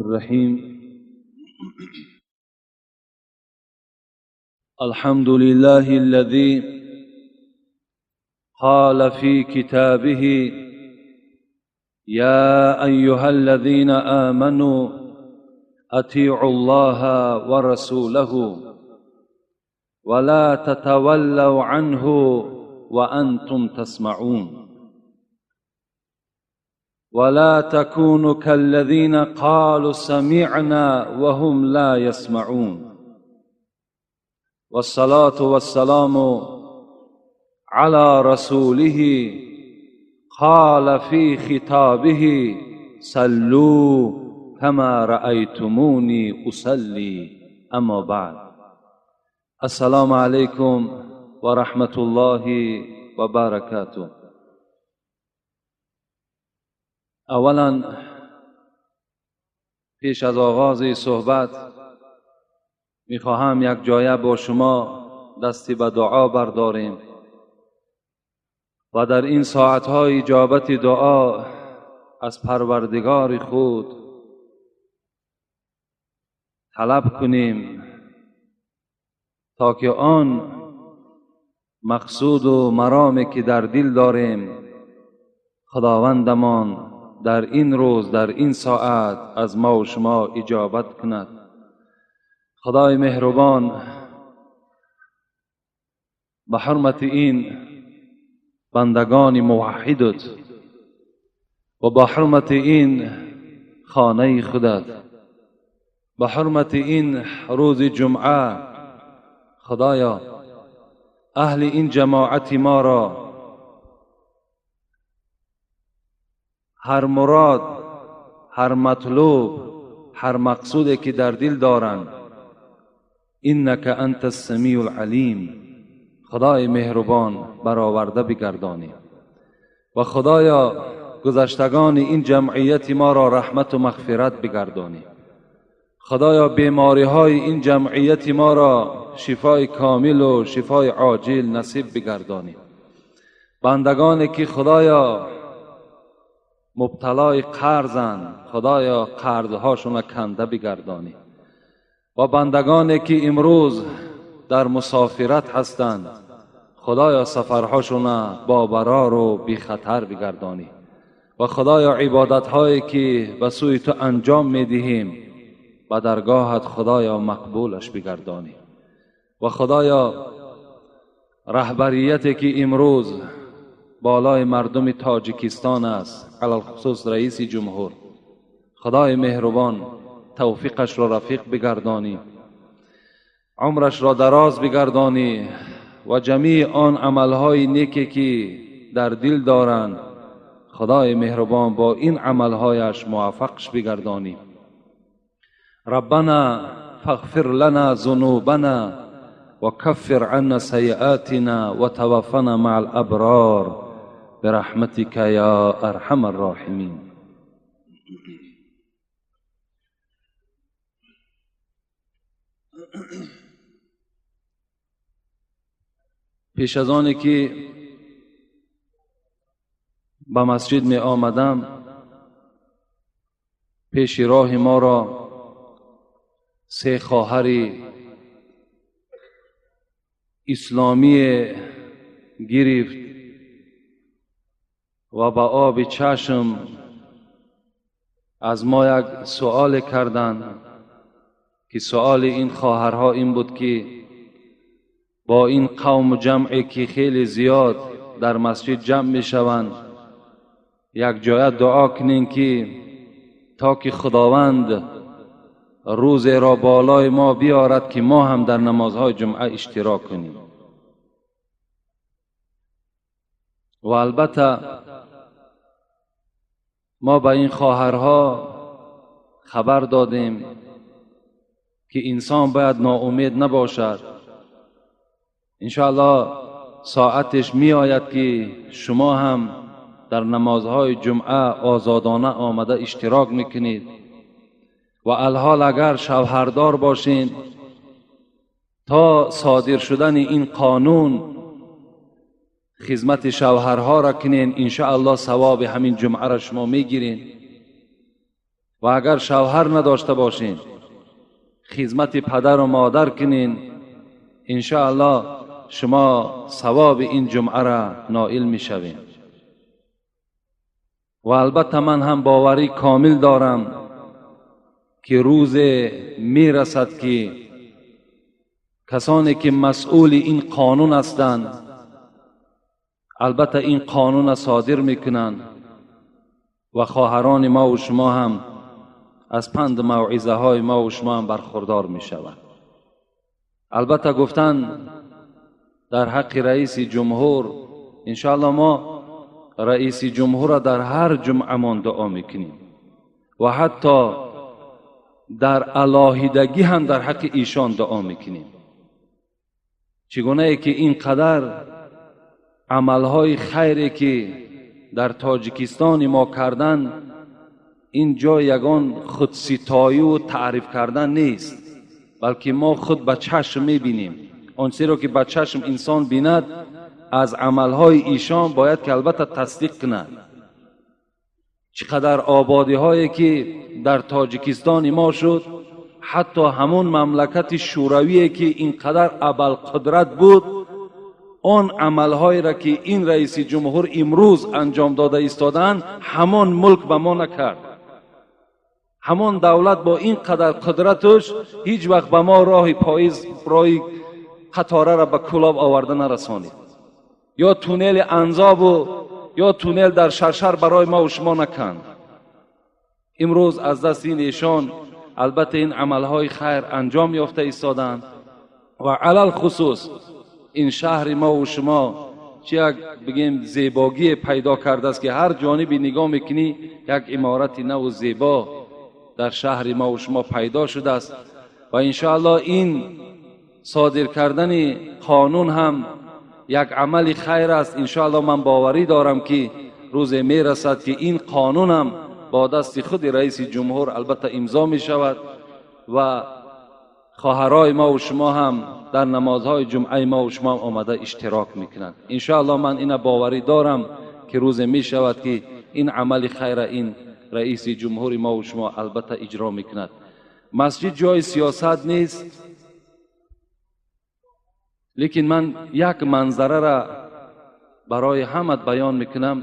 الرحيم. الحمد لله الذي قال في كتابه: يا أيها الذين آمنوا أطيعوا الله ورسوله ولا تتولوا عنه وأنتم تسمعون ولا تكونوا كالذين قالوا سمعنا وهم لا يسمعون. والصلاة والسلام على رسوله قال في خطابه: صلوا كما رأيتموني أصلي. أما بعد، السلام عليكم ورحمة الله وبركاته. اولا پیش از آغاز صحبت میخواهم یک جایه با شما دستی به دعا برداریم و در این ساعتهای اجابت دعا از پروردگار خود طلب کنیم تا که آن مقصود و مرامی که در دل داریم خداوندمان در این روز در این ساعت از ما و شما اجابت کند. خدای مهربان به حرمت این بندگان موحدت و با حرمت این خانه خودت، به حرمت این روز جمعه، خدایا اهل این جماعت ما را هر مراد، هر مطلوب، هر مقصودی که در دل دارند، انک انت السمیع العلیم، خدای مهربان برآورده بگردانی. و خدایا گذشتگان این جمعیت ما را رحمت و مغفرت بگردانی. خدایا بیماری های این جمعیت ما را شفای کامل و شفای عاجل نصیب بگردانی. بندگانی که خدایا مبتلای قرضند، خدایا قرضهاشون کنده بگردانی. و بندگانی که امروز در مسافرت هستند، خدایا سفرهاشون با برار و بی خطر بگردانی. و خدایا عبادت هایی که به سوی تو انجام میدهیم به درگاهت خدایا مقبولش بگردانی. و خدایا رهبریتی که امروز بالای مردم تاجیکستان است، علی‌الخصوص رئیس جمهور، خدای مهربان توفیقش را رفیق بگردانی، عمرش را دراز بگردانی و جمیع آن عملهای نیکی که در دل دارند خدای مهربان با این عملهایش موفقش بگردانی. ربنا فاغفر لنا ذنوبنا وكفر عنا سيئاتنا وتوفنا مع الأبرار برحمتك يا أرحم الراحمين. پیش از آنی که به مسجد می آمدم، پیش راه ما را سه خواهر اسلامی گرفت و با آب چشم از ما یک سؤال کردند که سؤال این خواهرها این بود که با این قوم و جمعی که خیلی زیاد در مسجد جمع می شوند یک جای دعا کنین که تا که خداوند روز را بالای ما بیارد که ما هم در نمازهای جمعه اشتراک کنیم. و البته ما به این خواهرها خبر دادیم که انسان باید ناامید نباشد. انشاءالله ساعتش می آید که شما هم در نمازهای جمعه آزادانه آمده اشتراک میکنید و الحال اگر شوهردار باشین تا صادر شدن این قانون خدمت شوهرها را کنین، انشاءالله ثواب همین جمعه را شما میگیرین. Ва агар шавҳар надошта бошин, хизмати падару модар кунин, иншоаллоҳ шумо савоби ин ҷумъаро ноил мешавед. Ва албатта ман ҳам боварӣ комил дорам, ки рӯзе мерасад, ки касоне ки масъули ин қонун ҳастанд, албатта ин қонунро содир мекунанд ва хоҳарони мо ва шумо ҳам аз панду мавъизаҳои мо ва шумо ҳам бархурдор мешаванд. Албатта гуфтан дар ҳаққи раиси ҷумҳур, иншоаллоҳ мо раиси ҷумҳурро дар ҳар ҷумъамон дуо мекунем ва ҳатто дар алоҳидагӣ ҳам дар ҳаққи эшон дуо мекунем. Чӣ гунае ки ин қадар амалҳои хайре ки дар Тоҷикистони мо кардан, ин ҷо ягон худситоию таъриф кардан нест, балки мо худ ба чашм мебинем. Он чизеро ки ба чашм инсон бинад, аз амалҳои эшон бояд ки албатта тасдиқ кунад. Чӣ қадар ободиҳое ки дар Тоҷикистони мо шуд, ҳатто ҳамун мамлакати шӯравие ки ин қадар абарқудрат буд, он амалҳоеро ки ин раиси ҷумҳур имрӯз анҷом дода истодаанд, ҳамон мулк ба мо накард. Ҳамон давлат бо ин қадар қудраташ ҳеҷ вақт ба мо роҳи поезд, роҳи қатораро ба Кӯлоб оварда нарасонид, ё туннели Анзобу ё туннел дар Шаршар барои мо ва шумо наканд. Имрӯз аз дасти ин эшон албатта ин амалҳои хайр анҷом ёфта истоданд ва алалхусус ин шаҳри мо ва шумо чи як бигем зебогие пайдо кардааст, ки ҳар ҷониби нигоҳ мекунӣ, як иморати наву зебо дар шаҳри мо ва шумо пайдо шудааст. Ва иншоаллоҳ ин содир кардани қонун ҳам як амали хайр аст. Иншоаллоҳ ман боварӣ дорам, ки рӯзе мерасад, ки ин қонунам бо дасти худи раиси ҷумҳур албатта имзо мешавад ва хоҳарои мо ва шумо ҳам дар намозҳои ҷумъаи мо ва шумо ҳам омада иштирок мекунанд. Иншоаллоҳ ман ина боварӣ дорам, ки рӯзе мешавад, ки ин амали хайра ин раиси ҷумҳури мо ва шумо албатта иҷро мекунад. Масҷид ҷои сиёсат нест, лекин ман як манзарара барои ҳамат баён мекунам.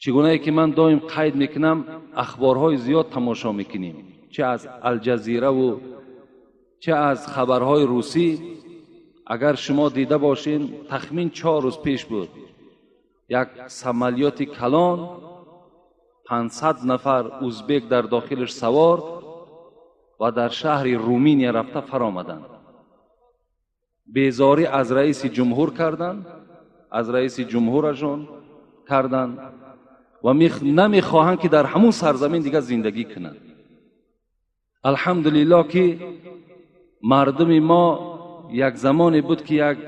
Чӣ гунае ки ман доим қайд мекунам, ахборҳои зиёд тамошо мекунем, чӣ аз Алҷазираву чӣ аз хабарҳои русӣ. Агар шумо дида бошед, тахмин 4 рӯз пеш буд, як самолёти калон, 500 нафар узбек дар дохилаш савор ва дар шаҳри Руминия рафта фаромаданд. Безорӣ аз раиси ҷумҳур карданд, аз раиси ҷумҳурашон карданд ва намехоҳанд, ки дар ҳамун сарзамин дигар зиндагӣ кунанд. Алҳамдулиллоҳ, ки мардуми мо як замоне буд, ки як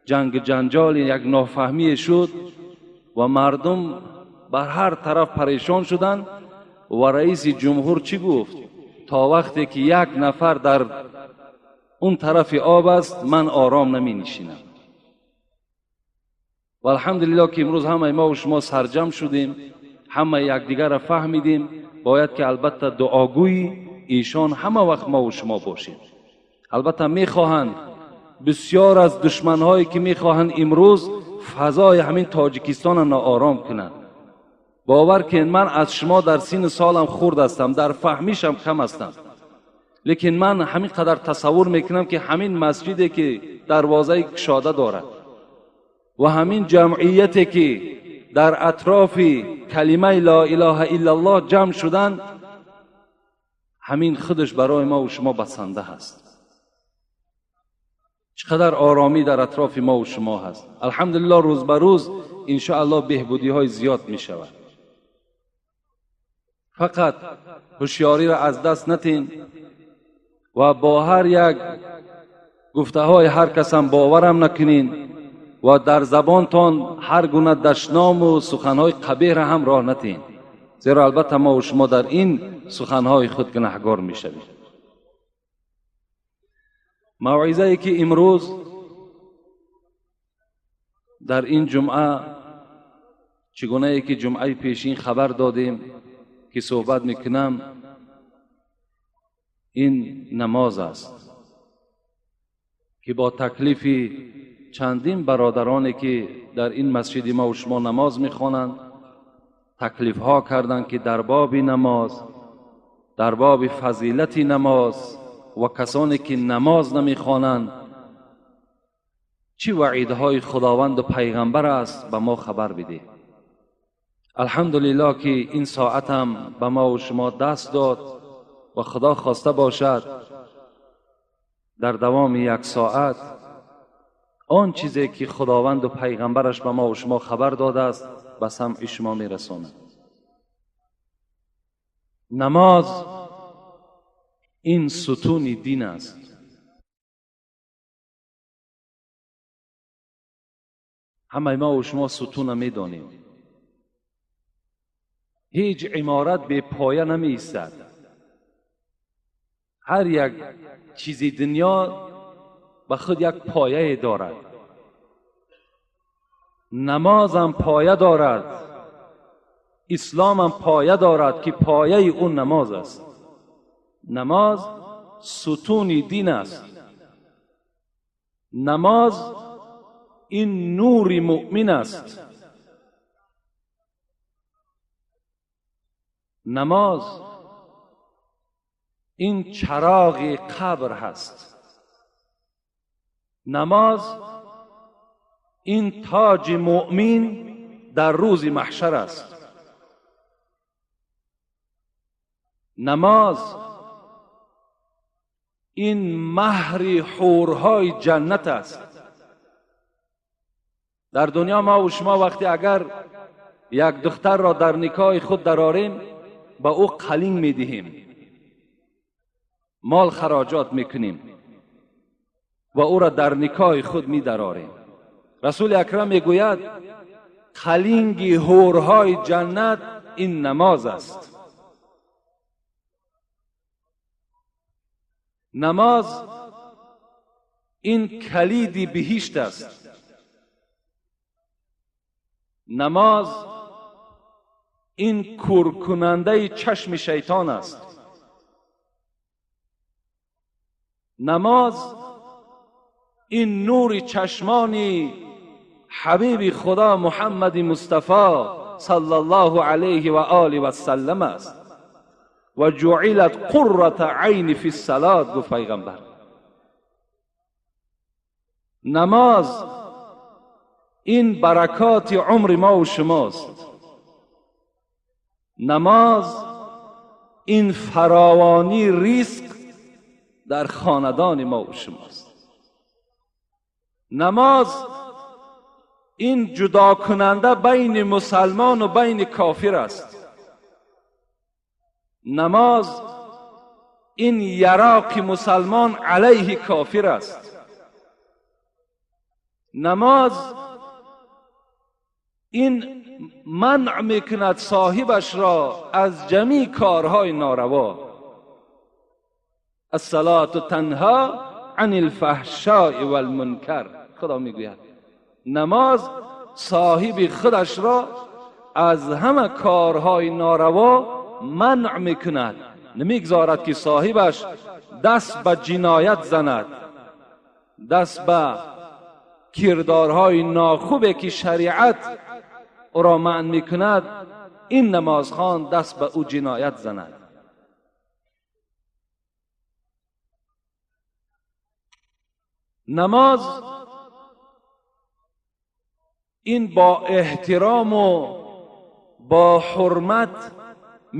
ҷангу ҷанҷоли, як нофаҳмие шуд ва мардум бар ҳар тараф парешон шуданд. Ва раиси ҷумҳур чӣ гуфт? То вақте ки як нафар дар он тарафи об аст, ман ором наменишинам. Ва алҳамдулиллоҳ, ки имрӯз ҳамаи мо ва шумо сарҷамъ шудем, ҳама якдигарро фаҳмидем. Бояд ки албатта дуогӯи эшон ҳама вақт мо ва шумо бошем. Албатта мехоҳанд, бисёр аз душманҳое ки мехоҳанд имрӯз фазои ҳамин Тоҷикистонро ноором кунанд. Бовар кунед, ман аз шумо дар синну солам хурд ҳастам, дар фаҳмишам кам ҳастам, лекин ман ҳамин қадар тасаввур мекунам, ки ҳамин масҷиде ки дарвозаи кушода дорад ва ҳамин ҷамъияте ки дар атрофи калимаи ло илоҳа иллаллоҳ ҷамъ шуданд, ҳамин худаш барои мо ва шумо басанда ҳаст. Чӣ қадар оромӣ дар атрофи мо ва шумо ҳаст. Алҳамдулиллоҳ, рӯз ба рӯз иншоаллоҳ беҳбудиҳои зиёд мешавад. Фақат ҳушёриро аз даст натин ва бо ҳар як гуфтаҳои ҳар касам боварам накунин ва дар забонтон ҳар гуна дашному суханҳои қабеҳра ҳам роҳ натиҳед, зеро албатта мо ва шумо дар ин суханҳои худ гунаҳгор мешавем. Мавъизае ки имрӯз дар ин ҷумъа, чӣ гунае ки ҷумъаи пешин хабар додем, ки суҳбат мекунам ин намоз аст ки бо таклифи чандин бародароне ки дар ин масҷиди мо ва шумо намоз мехонанд таклифҳо карданд ки дар боби намоз, дар боби фазилати намоз ва касоне ки намоз намехонанд чӣ ваъидҳои худованду пайғамбар аст ба мо хабар бидеҳ. Алҳамдулиллоҳ ки ин соатам ба мо ва шумо даст дод ва худо хоста бошад дар давоми як соат он чизе ки худованду пайғамбараш ба мо ва шумо хабар додааст ба самъи шумо мерасонад. Намоз ин сутуни дин аст. Ҳамаи мо ва шумо сутуна медонем. Ҳеҷ иморат бепоя намеистад. Ҳар як чизи дунё ба худ як пояе дорад. Намозам поя дорад, исломам поя дорад ки пояи ӯ намоз аст. Намоз сутуни дин аст. Намоз ин нури муъмин аст. Намоз ин чароғи қабр ҳаст. Намоз ин тоҷи муъмин дар рӯзи маҳшар аст. Намоз ин маҳри ҳурҳои ҷаннат аст. Дар дунё мо ва шумо вақте агар як духтарро дар никоҳи худ дарорем ба ӯ қалин медиҳем, мол хароҷот мекунем ва ӯро дар никоҳи худ медарорем. Расули акрам мегӯяд қалинги ҳурҳои ҷаннат ин намоз аст. Намоз ин калиди биҳишт аст. Намоз ин кӯркунандаи чашми шайтон аст. Намоз ин нури чашмони ҳабиби худо Муҳаммади Мустафо саллаллоҳу алайҳи ва олиҳи васаллам аст. Ва ҷуилат қуррата айни фи ссалот, гуфт пайғамбар. Намоз ин баракоти умри мо ва шумост. Намоз ин фаровонии ризқ дар хонадони мо ва шумост. Намоз ин ҷудокунанда байни мусалмону байни кофир аст. Намоз ин яроқи мусалмон алайҳи кофир аст. Намоз ин манъ мекунад соҳибашро аз ҷамеъ корҳои нораво. Ассалоту танҳо ани лфаҳшои валмункар. Худо мегӯяд намоз соҳиби худашро аз ҳама корҳои нораво манъ мекунад, намегузорад ки соҳибаш даст ба ҷиноят занад, даст ба кирдорҳои нохубе ки шариат ӯро манъ мекунад, ин намозхон даст ба ӯ ҷиноят занад. Намоз ин бо эҳтирому бо ҳурмат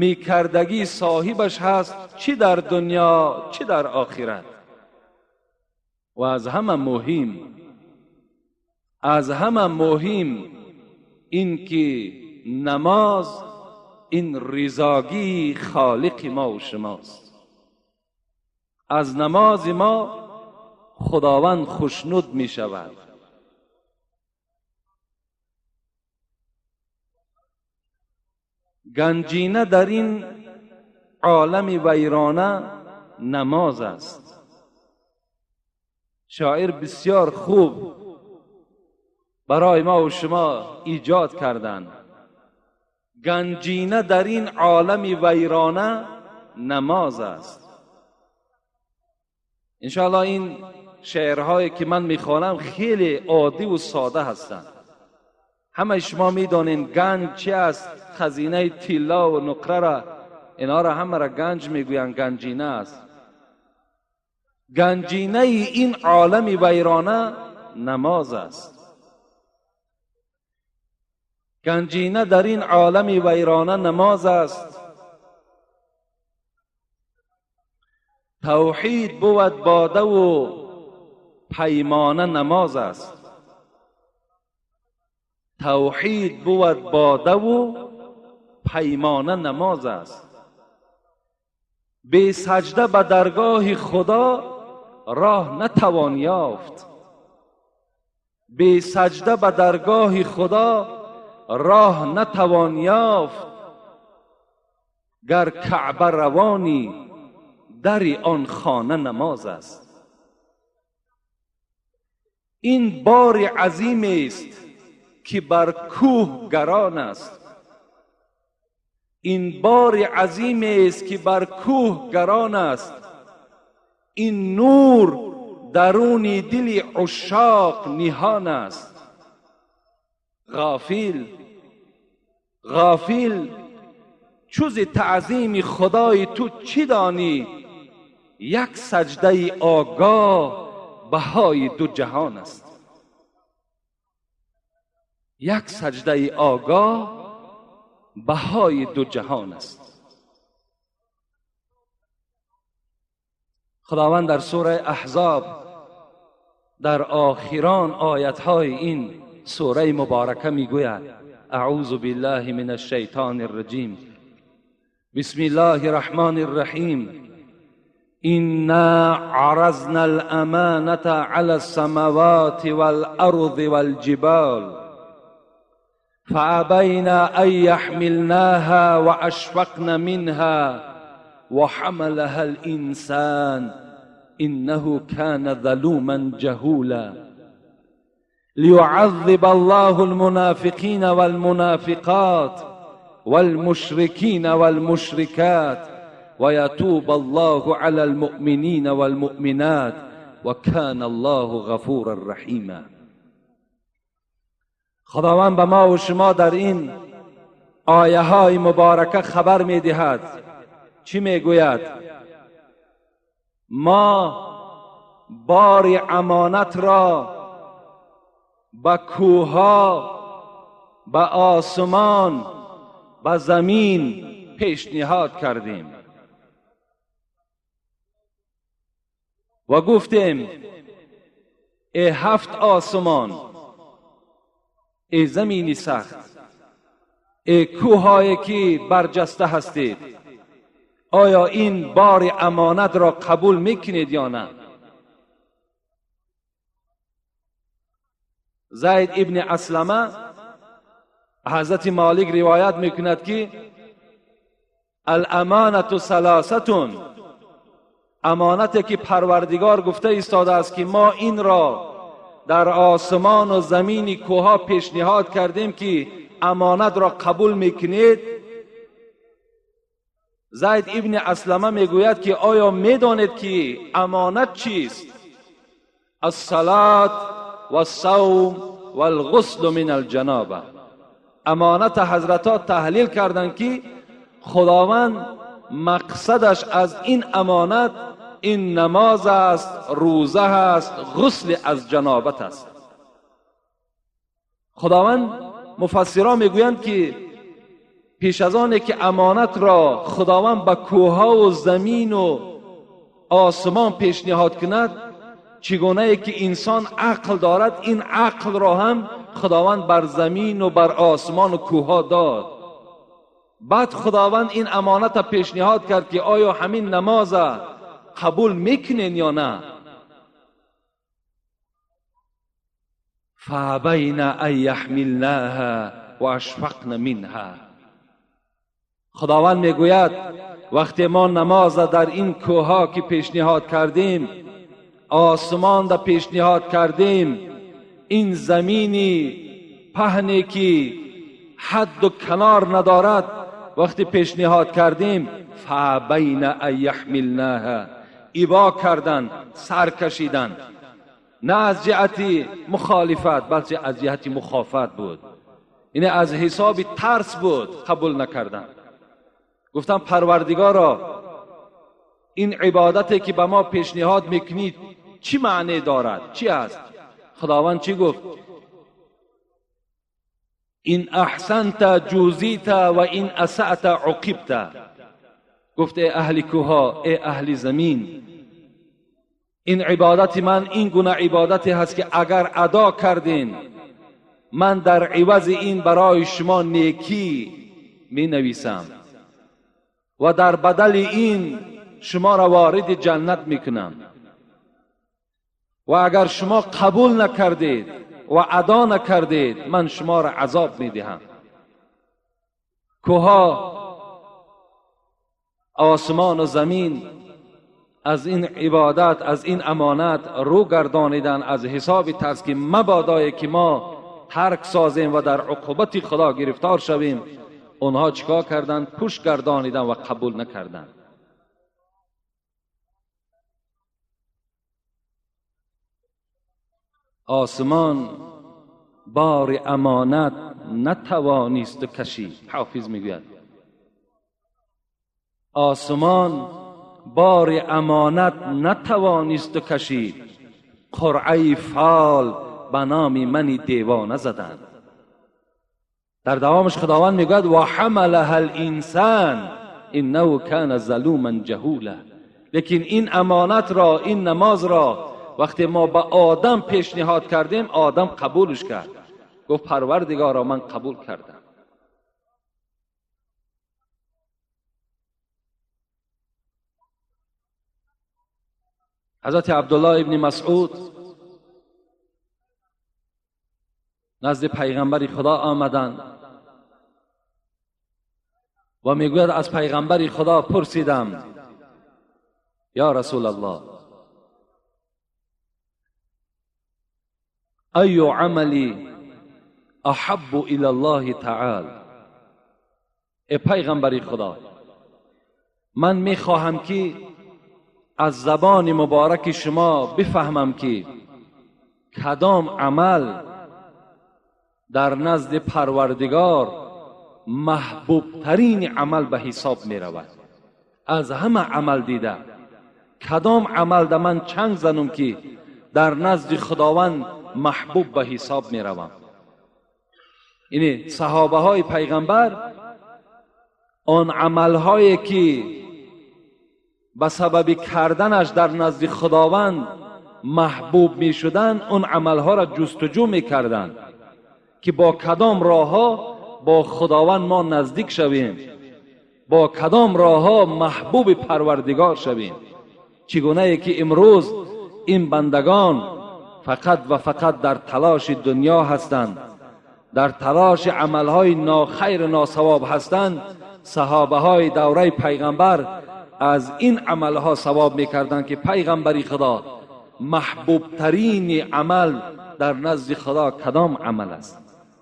мекардагии соҳибаш ҳаст чӣ дар дунё чӣ дар охират. Ва аз ҳама муҳим, аз ҳама муҳим ин ки намоз ин ризогии холиқи мо ва шумост. Аз намози мо худованд хушнуд мешавад. Ганҷина дар ин олами вайрона намоз аст. Шоир бисёр хуб барои мо ва шумо эҷод карданд. گنجینه در این عالم ویرانه نماز است. انشاءالله این شعرهایی که من میخوانم خیلی عادی و ساده هستند. همه شما میدانین گنج چی است، خزینه طلا و نقره را، اینا را همه را گنج میگویند، گنجینه است. گنجینه این عالم ویرانه نماز است. گنجینه در این عالم ویرانه نماز است. توحید بود باده و پیمانه نماز است. توحید بود باده و پیمانه نماز است. بی سجده به درگاه خدا راه نتوان یافت. بی سجده به درگاه خدا راه نتوان یافت. گر کعبه روانی در آن خانه نماز است. این بار عظیم است که بر کوه گران است. این بار عظیم است که بر کوه گران است. این نور درون دل عشاق نهان است. غافل غافل چوز تعظیم خدای تو چی دانی؟ یک سجده آگاه بهای دو جهان است. یک سجده آگاه بهای دو جهان است. خداوند در سوره احزاب در آخران آیت‌های این سوره مبارکه میگوید: اعوذ بالله من الشیطان الرجیم، بسم الله الرحمن الرحیم، انا عرضنا الامانة على السماوات والارض والجبال فأبينا أن يحملناها وأشفقن منها وحملها الإنسان إنه كان ظلوما جهولا ليعذب الله المنافقين والمنافقات والمشركين والمشركات ويتوب الله على المؤمنين والمؤمنات وكان الله غفورا رحيما. خداوند به ما و شما در این آیه های مبارکه خبر می دهد. چی می گوید؟ ما بار امانت را به کوهها، به آسمان، به زمین پیشنهاد کردیم و گفتیم ای هفت آسمان، ای زمینی سخت، ای کوههایی که برجسته هستید، آیا این بار امانت را قبول میکنید یا نه؟ زید ابن اسلمه حضرت مالک روایت میکند که الامانة ثلاثة، امانتی که پروردگار گفته ایستاده است که ما این را در آسمان و زمین کوها پیشنهاد کردیم که امانت را قبول میکنید. زید ابن اسلمه میگوید که آیا میدانید که امانت چیست؟ الصلاة والصوم والغسل من الجنابه. امانت حضرت ها تحلیل کردند که خداوند مقصدش از این امانت این نماز است، روزه است، غسل از جنابت است. خداوند مفسران میگویند که پیش از آن که امانت را خداوند به کوهها و زمین و آسمان پیشنهاد کند، چگونه که انسان عقل دارد، این عقل را هم خداوند بر زمین و بر آسمان و کوهها داد. بعد خداوند این امانت را پیشنهاد کرد که آیا همین نماز قبول میکنین یا نه؟ فابینا ان یحملناها واشفقن منها. خداوند میگوید وقتی ما نماز در این کوهها که پیشنهاد کردیم، آسمان را پیشنهاد کردیم، این زمینی پهنی که حد و کنار ندارد، وقتی پیشنهاد کردیم فابین ان یحملناها، ابا کردن، سر کشیدن، نه از جهت مخالفت بلکه از جهت مخافت بود، یعنی از حساب ترس بود قبول نکردن. گفتم پروردگارا این عبادتی که به ما پیشنهاد میکنید چی معنی دارد، چی است؟ خداوند چی گفت؟ این احسنت جوزیت و این اسأت عوقبت. گفت ای اهل کوها، ای اهل زمین، این عبادت من این گونه عبادتی هست که اگر ادا کردین من در عوض این برای شما نیکی می نویسم و در بدل این شما را وارد جنت می کنم، و اگر شما قبول نکردید و ادا نکردید من شما را عذاب می دهم. کوها، آسمان و زمین از این عبادت، از این امانت رو گردانیدن، از حساب ترس که مبادای که ما ترک سازیم و در عقوبت خدا گرفتار شویم. اونها چیکار کردند؟ پشت گردانیدن و قبول نکردند. آسمان بار امانت نتوانست کشید. حافظ میگوید آسمان بار امانت نتوانست کشید، قرعه فال به نام من دیوانه زدند. در دوامش خداوند میگوید و حملها الانسان انه کان ظلوما جهولا. لیکن این امانت را، این نماز را وقتی ما به آدم پیشنهاد کردیم، آدم قبولش کرد، گفت پروردگارا من قبول کردم. حضرت عبدالله ابن مسعود نزد پیغمبر خدا آمدند و میگوید از پیغمبر خدا پرسیدم یا رسول الله ای عملی احب الی الله تعالی، ای پیغمبر خدا من میخواهم که از زبان مبارک شما بفهمم که کدام عمل در نزد پروردگار محبوب ترین عمل به حساب می رود. از همه عمل دیده کدام عمل در من چنگ زنم که در نزد خداوند محبوب به حساب می روم. یعنی صحابه های پیغمبر آن عمل هایی که به سبب کردنش در نزد خداوند محبوب می شدن، اون عملها را جستجو می کردن که با کدام راهها با خداوند ما نزدیک شویم، با کدام راهها محبوب پروردگار شویم. چگونه ای که امروز این بندگان فقط و فقط در تلاش دنیا هستند، در تلاش عملهای ناخیر و ناثواب هستند. صحابه های دوره پیغمبر از این عملها ثواب میکردند که پیغمبری خدا محبوب ترین عمل در نزد خدا کدام عمل است.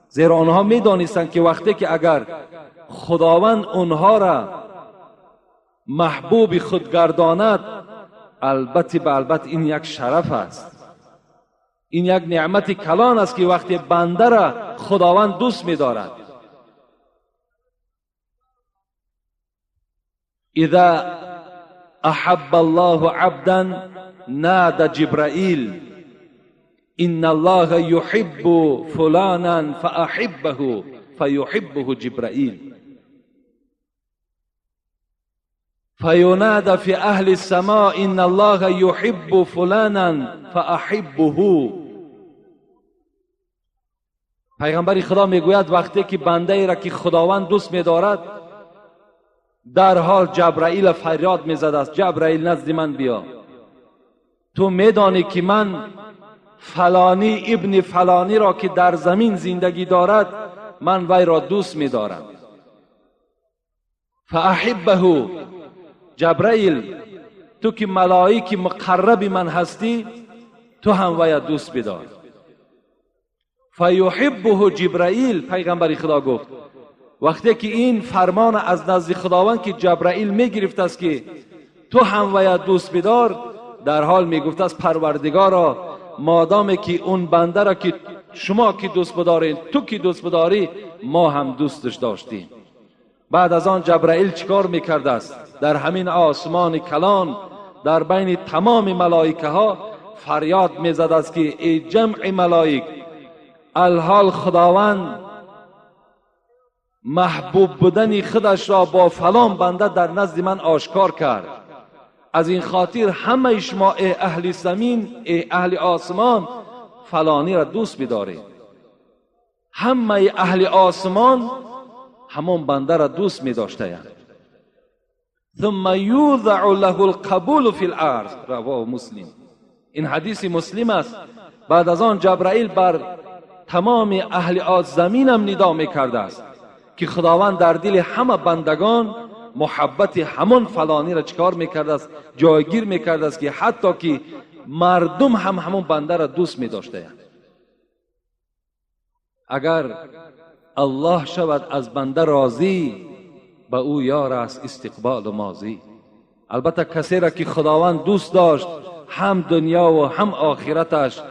زیرا آنها میدانستند که وقتی که اگر خداوند آنها را محبوب خود گرداند، البته به البته این یک شرف است، این یک نعمت کلان است که وقتی بنده را خداوند دوست می‌دارد. اذا احب الله عبدا نادى جبرائیل ان الله يحب فلانا فاحبه فيحبه جبرائیل فینادى في اهل السماء ان الله يحب فلانا فاحبه. پیغمبر خدا میگوید وقتی که بنده ای را که خداوند دوست می‌دارد، در حال جبرائیل فریاد میزد است جبرائیل نزد من بیا، تو میدانی که من فلانی ابن فلانی را که در زمین زندگی دارد من وی را دوست می‌دارم. فاحبه، جبرائیل تو که ملائک مقرب من هستی تو هم وی دوست بدار. فیحبه جبرائیل. پیغمبر خدا گفت وقتی که این فرمان از نزد خداوند که جبرائیل میگرفت است که تو هم ویا دوست بدار، در حال میگفت است پروردگارا مادام که اون بنده را که شما که دوست بدارین، تو که دوست بداری، ما هم دوستش داشتیم. بعد از آن جبرائیل چیکار میکرده است؟ در همین آسمان کلان در بین تمام ملائکه ها فریاد میزد است که ای جمع ملائک، الحال خداوند محبوب بودن خودش را با فلان بنده در نزد من آشکار کرد. از این خاطر همه شما ای اهل زمین، ای اهل آسمان، فلانی را دوست بدارید. همه اهل آسمان همان بنده را دوست می داشتند. ثم یوضع له القبول فی الارض، رواه مسلم. این حدیث مسلم است. بعد از آن جبرائیل بر تمام اهل زمین هم ندا می کرده است که خداوند در دل همه بندگان محبت همان فلانی را چکار میکرده است؟ جایگیر میکرده است که حتی که مردم هم همون بنده را دوست میداشتند. اگر الله شود از بنده راضی، به او یار است استقبال و ماضی. البته کسی را که خداوند دوست داشت، هم دنیا و هم آخرتش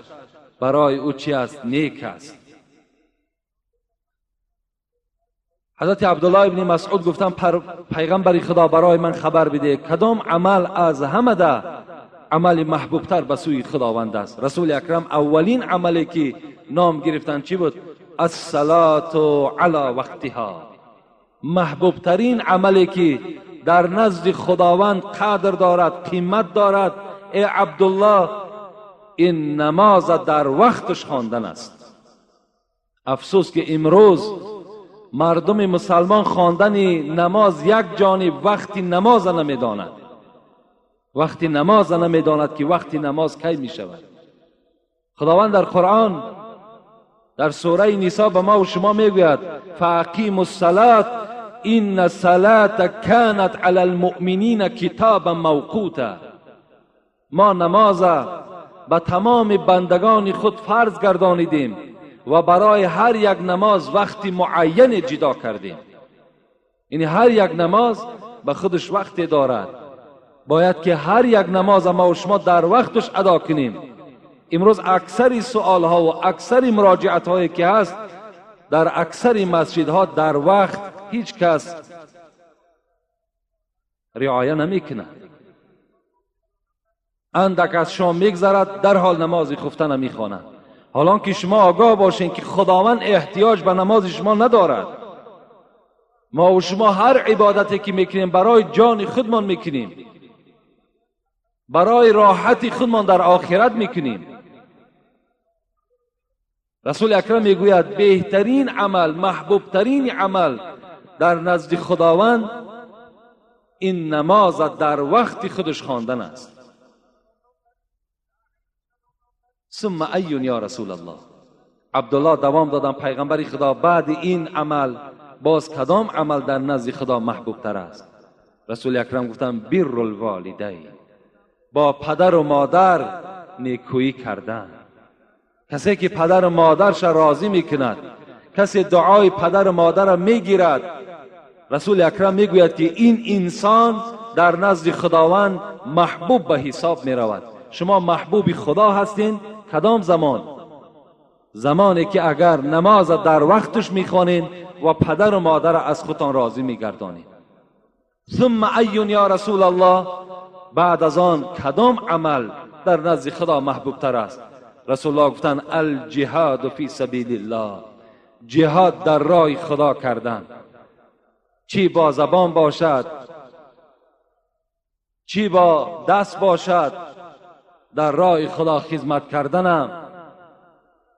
برای او چی است؟ نیک است. حضرت عبدالله ابن مسعود گفتن پیغمبر خدا برای من خبر بده کدام عمل از همه ده عمل محبوبتر به سوی خداوند است. رسول اکرم اولین عملی که نام گرفتن چی بود؟ الصلاة علی وقتها. محبوبترین عملی که در نزد خداوند قدر دارد، قیمت دارد، ای عبدالله، این نماز در وقتش خواندن است. افسوس که امروز مردم مسلمان خواندن نماز یک جانب، وقتی نماز نمیداند، وقتی نماز نمیداند که وقتی نماز کی می شود. خداوند در قرآن در سوره نساء به ما و شما میگوید فاقیموا الصلاة ان الصلاة كانت علی المؤمنین کتابا موقوتا. ما نماز به تمام بندگان خود فرض گردانیدیم و برای هر یک نماز وقت معین جدا کردیم. یعنی هر یک نماز به خودش وقت دارد، باید که هر یک نماز ما و شما در وقتش ادا کنیم. امروز اکثر سوال ها و اکثر مراجعت هایی که هست در اکثر مسجدها در وقت هیچ کس رعایه نمیکنه. اندک از شام میگذرد در حال نماز خفتن میخوانند. حالان که شما آگاه باشین که خداوند احتیاج به نماز شما ندارد. ما و شما هر عبادتی که میکنیم برای جان خودمان میکنیم، برای راحت خودمان در آخرت میکنیم. رسول اکرم میگوید بهترین عمل، محبوبترین عمل در نزد خداوند این نماز در وقت خودش خواندن است. ثم ایون یا رسول الله. عبدالله دوام دادن پیغمبر خدا بعد این عمل باز کدام عمل در نزد خدا محبوب تر است؟ رسول اکرم گفتن بر الوالدین، با پدر و مادر نیکویی کردن. کسی که پدر و مادرش راضی میکند، کسی دعای پدر و مادر را میگیرد، رسول اکرم میگوید که این انسان در نزد خداوند محبوب به حساب میرود. شما محبوب خدا هستین کدام زمان؟ زمانی که اگر نماز در وقتش میخوانین و پدر و مادر از خودتان راضی میگردانین. ثم ایون یا رسول الله، بعد از آن کدام عمل در نزد خدا محبوب تر است؟ رسول الله گفتن الجهاد فی سبیل الله، جهاد در راه خدا کردن، چی با زبان باشد چی با دست باشد، در راه خدا خدمت کردنم.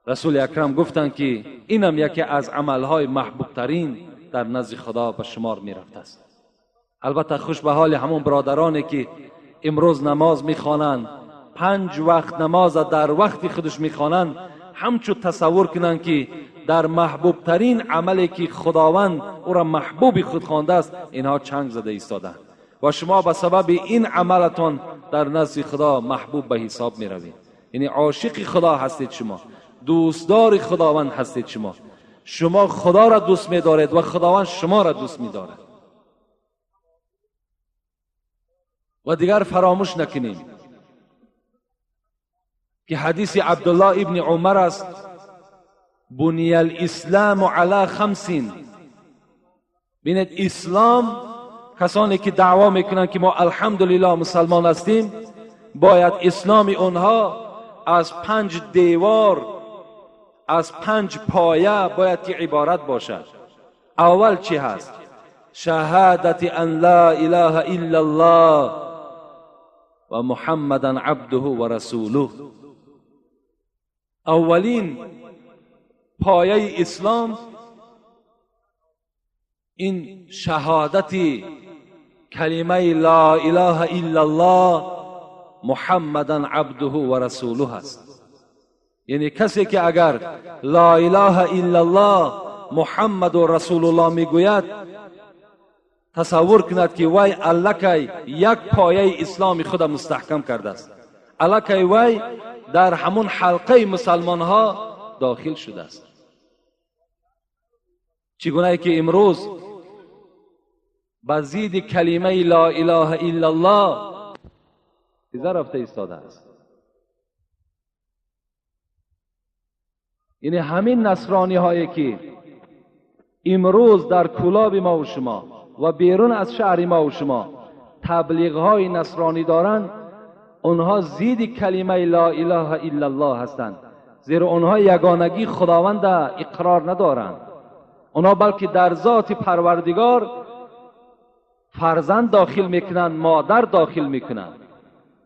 رسول اکرم گفتند که اینم یکی از عملهای محبوب ترین در نزد خدا به شمار می رفت است. البته خوش به حال همون برادرانی که امروز نماز میخوانند، 5 وقت نماز در وقت خودش میخوانند، همچو تصور کنند که در محبوب ترین عملی که خداوند او را محبوب خود خوانده است اینها چنگ زده ایستادند و شما به سبب این عملتان در نزد خدا محبوب به حساب می روید. یعنی عاشق خدا هستید شما. دوستدار خداوند هستید. شما خدا را دوست می‌دارید و خداوند شما را دوست می‌دارد. و دیگر فراموش نکنیم که حدیث عبدالله ابن عمر است: بنی الاسلام علی خمس. ببینید اسلام، کسانی که دعوا میکنند که ما الحمدلله مسلمان هستیم، باید اسلام اونها از 5 دیوار، از 5 پایه باید که عبارت باشد. اول چی هست؟ شهادت ان لا اله الا الله و محمدا عبده و رسوله. اولین پایه اسلام این شهادت کلمه لا اله الا الله محمدا عبده و رسوله است. یعنی کسی که اگر لا اله الا الله محمد و رسول الله میگوید، تصور کند که وی الکی یک پایه اسلام خود مستحکم کرده است، الکی وی در همون حلقه مسلمان ها داخل شده است. چگونه که امروز به زید کلمه لا اله الا الله رفته ایستاده است. یعنی همین نصرانی هایی که امروز در کولاب ما و شما و بیرون از شهر ما و شما تبلیغ های نصرانی دارند، اونها زید کلمه لا اله الا الله هستند، زیرا اونها یگانگی خداوند اقرار ندارند. اونها بلکه در ذات پروردگار فرزند داخل میکنند، مادر داخل میکنند،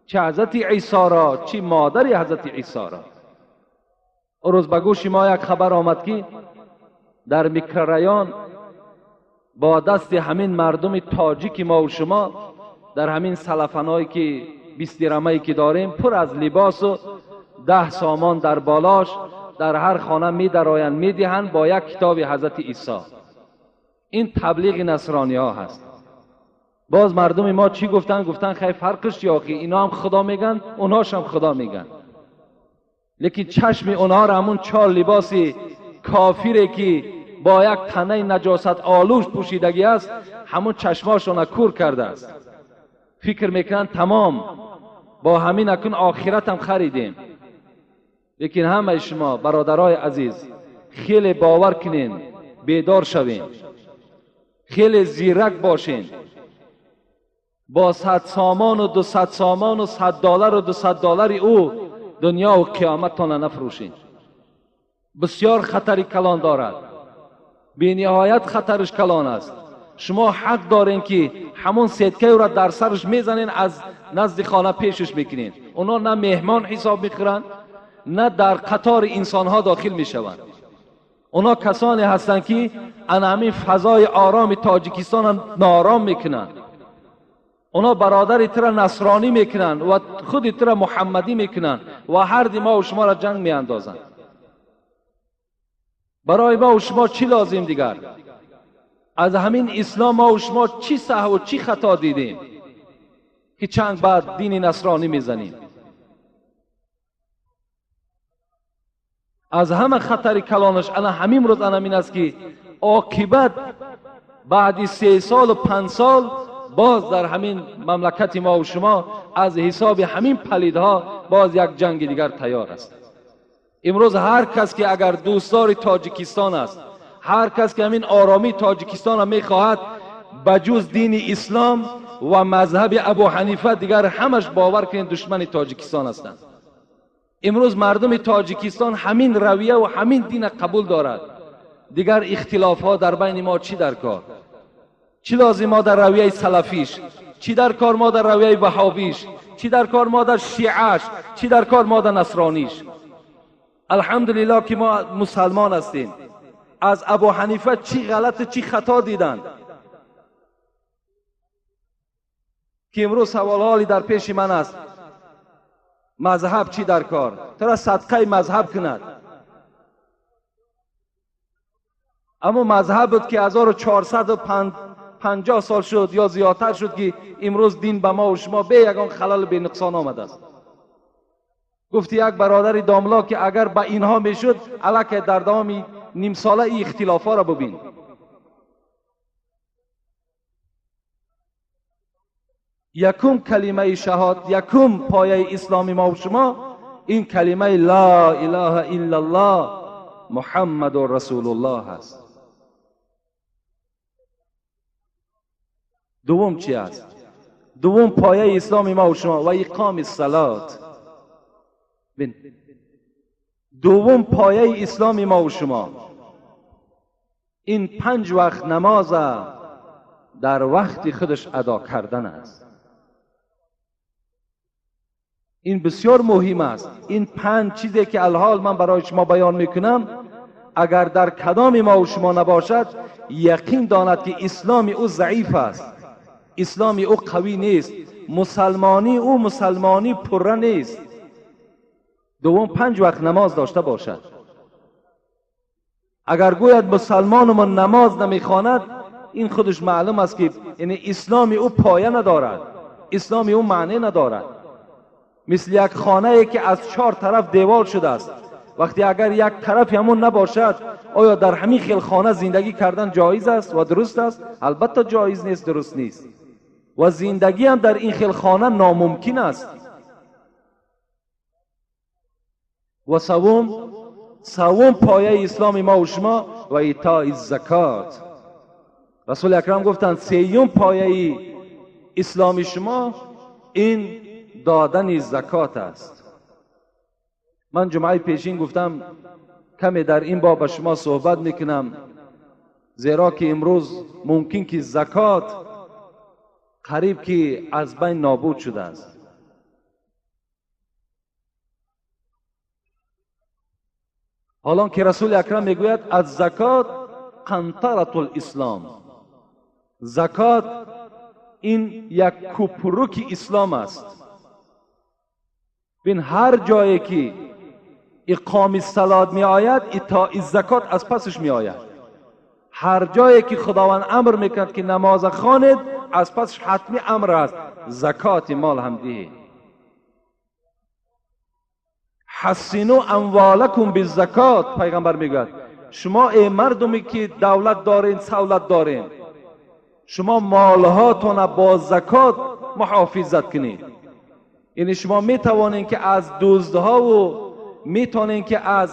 چه حضرت عیسی را چه مادر حضرت عیسی را. اون روز به گوش ما یک خبر آمد که در میکرریان با دست همین مردم تاجیک ما و شما در همین سلفنایی که 20 درمه‌ای که داریم پر از لباس و 10 سامان در بالاش، در هر خانه می درآیند می دهند با یک کتاب حضرت عیسی. این تبلیغ نصرانی ها هست. باز مردم ما چی گفتن؟ گفتن خیلی فرقش چی آخی، اینا هم خدا میگن اونهاش هم خدا میگن. لیکن چشم اونها را همون 4 لباس کافیره که با یک تنه نجاست آلوش پوشیدگی است، همون چشماشون کور کرده است. فکر میکنن تمام با همین اکن آخرت هم خریدیم. لیکن همه شما برادرای عزیز خیلی باور کنین، بیدار شوین، خیلی زیرک باشین. با 100 سامان و 200 سامان و 100 دلار و 200 دلار او دنیا و قیامتتان نفروشین. بسیار خطری کلان دارد، بی نهایت خطرش کلان است. شما حق دارین که همون سیدکه را در سرش میزنین، از نزد خانه پیشش میکنین. اونا نه مهمان حساب میخورن، نه در قطار انسانها داخل میشوند. اونا کسانی هستند که ان همین فضای آرام تاجیکستان هم ناآرام میکنن. اونا برادر تر نصرانی میکنن و خود تر محمدی میکنن و هر دی ما و شما را جنگ میاندازن. برای ما و شما چی لازم دیگر؟ از همین اسلام ما و شما چی سهو و چی خطا دیدیم که چند بعد دین نصرانی میزنیم؟ از همه خطر کلانش انا همین روز انا این است که عاقبت بعد 3 سال و 5 سال باز در همین مملکت ما و شما از حساب همین پلیدها باز یک جنگ دیگر تیار است. امروز هر کس که اگر دوستدار تاجیکستان است، هر کس که همین آرامی تاجیکستان را میخواهد، بجز دین اسلام و مذهب ابو حنیفه دیگر همش باور کنید دشمن تاجیکستان هستند. امروز مردم تاجیکستان همین رویه و همین دین قبول دارد. دیگر اختلاف ها در بین ما چی در کار؟ چی لازم ما در رویه سلفیش؟ چی در کار ما در رویه وهابیش؟ چی در کار ما در شیعهش؟ چی در کار ما در نصرانیش؟ الحمدلله که ما مسلمان هستیم. از ابو حنیفه چی غلط چی خطا دیدن که امروز سوال حالی در پیش من است. مذهب چی در کار؟ ترا صدقه مذهب کند. اما مذهب بود که 1450 سال شد یا زیادتر شد که امروز دین به ما و شما به یگان خلل به نقصان آمده است. Гуфти як бародари домла ки агар ба инҳо мешуд, аллакай дар давоми нимсола ин ихтилофҳоро бубин. Якум калимаи шаҳод, якум пояи исломи мо ва шумо ин калимаи ла илаҳа иллаллоҳ муҳаммаду расулуллоҳ аст. Дуввум чи аст? Дуввум пояи исломи мо ва шумо ва иқоми салот. Дуввум пояи исломи мо ва шумо ин панҷ вақт намоза дар вақти худаш адо кардан аст. Ин бисёр муҳим аст. Ин панҷ чизе ки алҳол ман барои шумо баён мекунам, агар дар кадоми мо ва шумо набошад, яқин донад ки исломи ӯ заиф аст, исломи ӯ қавӣ нест, мусалмонии ӯ мусалмонӣ пурра нест. Дуввум панҷ вақт намоз дошта бошад. Агар гӯяд мусалмонумон намоз намехонад, ин худаш маълум аст ки яъне исломи ӯ поя надорад, исломи ӯ маъне надорад. Мисли як хонае ки аз чор тараф девор шудааст, вақте агар як тарафи ҳамон набошад, оё дар ҳамин хел хона зиндагӣ кардан ҷоиз аст ва дуруст аст? Албатта ҷоиз нест, дуруст нест. Ва зиндагӣ ҳам дар ин хел хона номумкин аст. Ва севум пояи исломи мо ва шумо ва итои закот. Расули акрам гуфтанд сеюм пояи исломи шумо ин додани закот аст. Ман ҷумъаи пешин гуфтам каме дар ин боб ба шумо суҳбат мекунам, зеро ки имрӯз мумкин ки закот қариб ки аз байн нобуд шудааст. Ҳолон ки Расули акрам мегӯяд аз закот қантаратул ислом. Закот ин як кӯпруки ислом аст. Бин ҳар ҷое ки иқоми салот меояд, итои закот аз пасаш меояд. Ҳар ҷое ки Худованд амр мекунад ки намоза хонед, аз пасаш ҳатмӣ амр аст закоти мол ҳам диҳед. Ҳассину амволакум биззакот, пайғамбар мегӯяд шумо эй мардуме ки давлат дорен, савлат дорен, шумо молҳотона бо закот муҳофизат кунед. Яъне шумо метавонед ки аз дуздҳову метавонед ки аз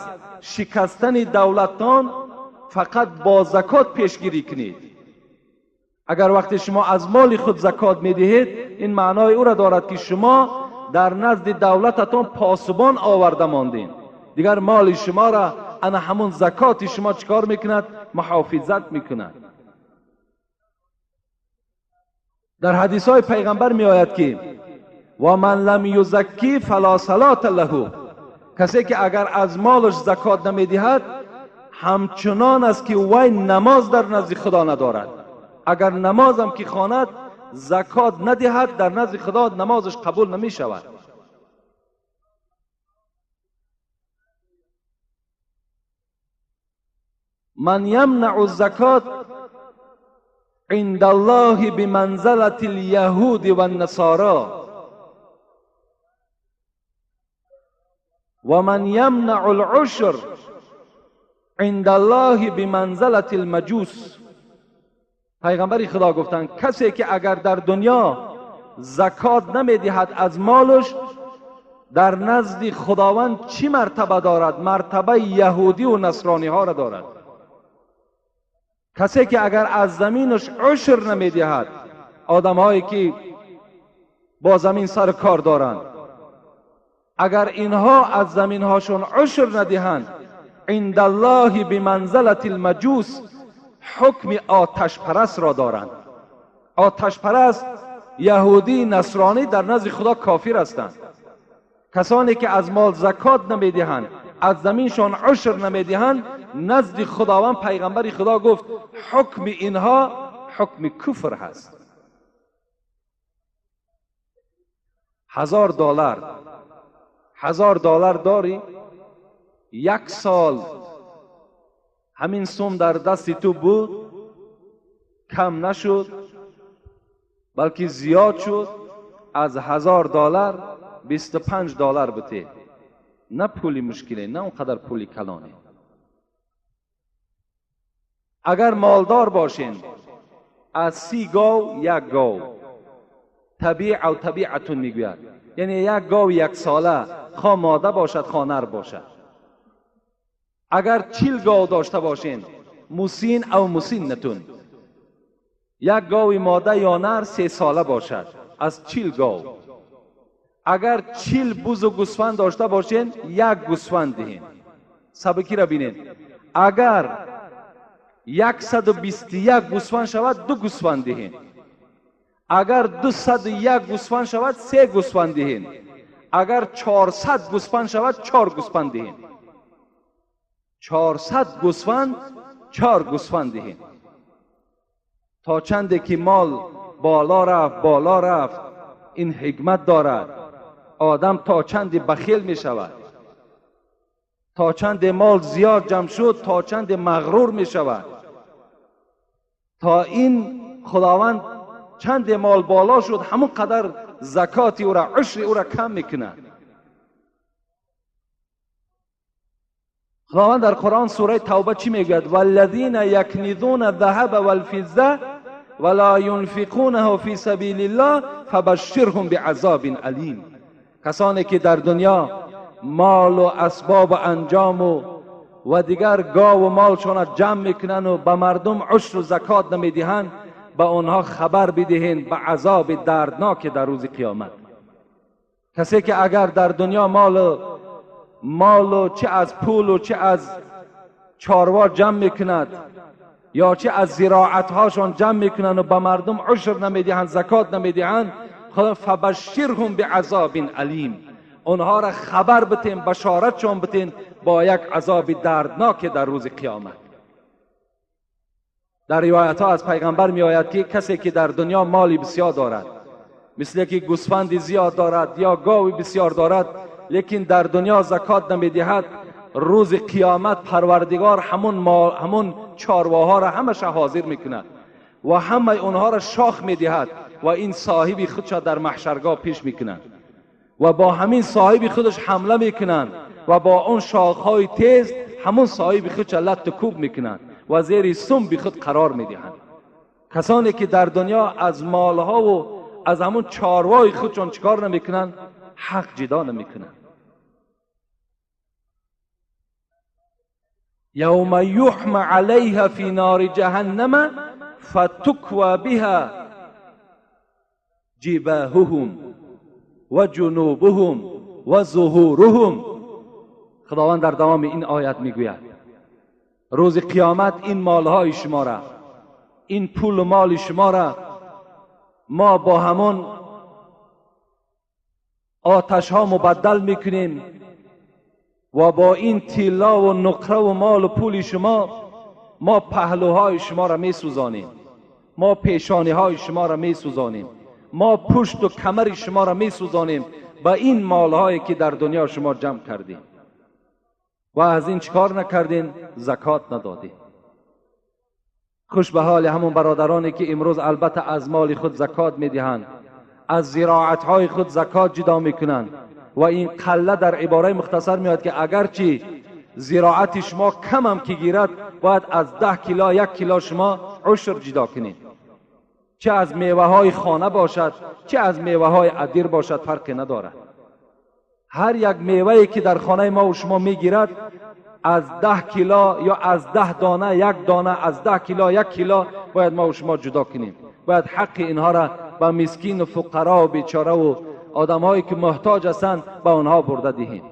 шикастани давлаттон фақат бо закот пешгирӣ кунед. Агар вақте шумо аз моли худ закот медиҳед, ин маънои ӯро дорад ки шумо дар назди давлататон посубон оварда мондед. Дигар моли шуморо ана ҳамун закоти шумо чӣ кор мекунад? Муҳофизат мекунад. Дар ҳадисҳои пайғамбар меояд ки ва ман лам юзакки фала салата лаҳу, касе ки агар аз молаш закот намедиҳад, ҳамчунон аст ки вай намоз дар назди Худо надорад. Агар намозам ки хонад, закот надиҳад, дар назди Худо намозаш қабул намешавад. Ман ямнау закот عند الله بمنزلة اليهود والنصارى ومن يمنع العشر عند الله بمنزلة المجوس. پیغمبر خدا گفتند کسی که اگر در دنیا زکات نمیدهد از مالش، در نزد خداوند چی مرتبه دارد؟ مرتبه یهودی و نصرانی ها را دارد. کسی که اگر از زمینش عشر نمیدهد، آدم هایی که با زمین سر کار دارند، اگر اینها از زمین هاشون عشر ندهند، عند الله بمنزلة المجوس، حکم آتش پرست را دارند. آتش پرست یهودی نصرانی در نزد خدا کافر هستند. کسانی که از مال زکات نمیدهند، از زمینشان عشر نمیدهند، نزد خداوند پیغمبر خدا گفت حکم اینها حکم کفر هست. $1000 داری، یک سال همین سوم در دست تو بود، کم نشد بلکه زیاد شد، از $1000 $25 بته. نه پولی مشکله، نه اونقدر پولی کلانه. اگر مالدار باشین از 30 گاو یک گاو، طبیع و طبیعتون میگوید، یعنی یک گاو یک ساله، خواه ماده باشد خواه نر باشد. اگر 40 گاو داشته باشین، مسین او مسینتون، یک گاو ماده یا نر 3 ساله باشد از 40 گاو. اگر 40 بز و گوسفند داشته باشین، یک گوسفند دهین. سبکی را بینین. اگر 121 گوسفند شود، 2 گوسفند دهین. اگر 201 گوسفند شود، 3 گوسفند دهین. اگر 400 گوسفند شود، 4 گوسفند دهین. 400 گوسفند، 4 گوسفند دهین. تا چنده که مال بالا رفت بالا رفت، این حکمت دارد. آدم تا چندی بخیل می شود، تا چند مال زیاد جمع شد، تا چند مغرور می شود. تا این خداوند چند مال بالا شد، همون قدر زکات او را، عشر او را کم میکنه. خداوند در قرآن سوره توبه چی میگوید؟ والذین یکنزون الذهب والفضه ولا ينفقونه فی سبیل الله فبشرهم بعذاب الیم. کسانی که در دنیا مال و اسباب و انجام و دیگر گاو و مالشان جمع میکنن و به مردم عشر و زکات نمیدهند، به آنها خبر بدهین به عذاب دردناک در روز قیامت. کسی که اگر در دنیا مال و چه از پول و چه از چاروا جمع میکند یا چه از زراعتهاشان جمع میکنند و به مردم عشر نمیدهند، زکات نمیدهند، خدا فبشرهم بعذاب الیم، آنها را خبر بتین، بشارتشان بتین با یک عذاب دردناک در روز قیامت. در روایت ها از پیغمبر می آید که کسی که در دنیا مالی بسیار دارد، مثل که گوسفندی زیاد دارد یا گاوی بسیار دارد، لیکن در دنیا زکات نمیدهد، روز قیامت پروردگار همون چارواها را همش حاضر میکند و همه اونها را شاخ میدهد و این صاحب خودش در محشرگاه پیش میکنند و با همین صاحب خودش حمله میکنند و با اون شاخهای تیز همون صاحب خودش لت کوب میکنند و زیر سم خود قرار میدهند. کسانی که در دنیا از مالها و از همون چاروای خودشان چیکار نمیکنند؟ حق جدا نمیکنند. یوم یحم علیها فی نار جهنم فتکوی بها جباههم و جنوبهم و ظهورهم. خداوند در دوام این آیت میگوید روز قیامت این مالهای شما را، این پول و مال شما را ما با همون آتش ها مبدل میکنیم و با این طلا و نقره و مال و پول شما ما پهلوهای شما را میسوزانیم، ما پیشانی های شما را میسوزانیم، ما پشت و کمر شما را میسوزانیم با این مالهایی که در دنیا شما جمع کردیم و از این چکار نکردین؟ زکات ندادین. خوش به حال همون برادرانی که امروز البته از مال خود زکات میدهند، از زراعتهای خود زکات جدا میکنند و این قله در عباره مختصر میاد که اگرچه زراعت شما کم هم که گیرد، باید از 10 کیلو 1 کیلو شما عشر جدا کنید، چه از میوه های خانه باشد چه از میوه های ادیر باشد، فرقی ندارد. هر یک میوه که در خانه ما و شما میگیرد از 10 کیلو یا از 10 دانه 1 دانه، از 10 کیلو 1 کیلو باید ما و شما جدا کنیم. باید حق اینها را به مسکین و فقرا و بیچاره و آدمهایی که محتاج هستند به آنها برده دهیم.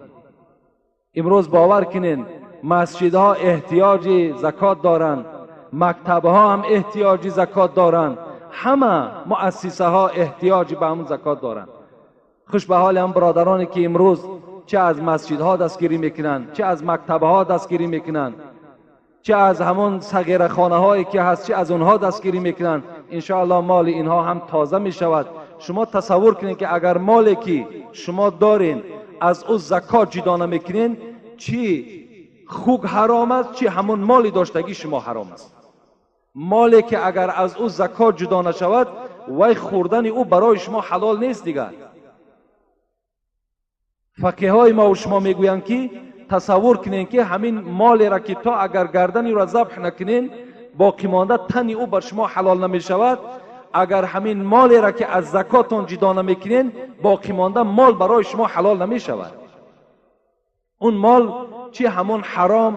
امروز باور کنین مسجدها احتیاج زکات دارند، مکتبها هم احتیاج زکات دارند، همه مؤسسه ها احتیاج به همون زکات دارند. خوش به حال هم برادرانی که امروز چه از مسجدها دستگیری میکنند، چه از مکتبها دستگیری میکنند، چه از همون صغیره خانه هایی که هست، چه از اونها دستگیری میکنند. انشاءالله مال اینها هم تازه میشود. شما تصور کنید که اگر مالی که شما دارین از او زکات جدا نمیکنین، چی خوک حرام است، چی همون مالی داشتگی شما حرام است. مالی که اگر از او زکات جدا نشود، وای خوردن او برای شما حلال نیست دیگر. Фақиҳои мо ва шумо мегӯянд, ки тасаввур кунем, ки ҳамин молеро, ки то агар гардани ӯро забҳ накунем, боқӣ монда тани ӯ бар шумо ҳалол намешавад. Агар ҳамин молеро, ки аз закотон ҷудо намекунем, боқӣ монда мол барои шумо ҳалол намешавад. Он мол чӣ ҳамон ҳаром,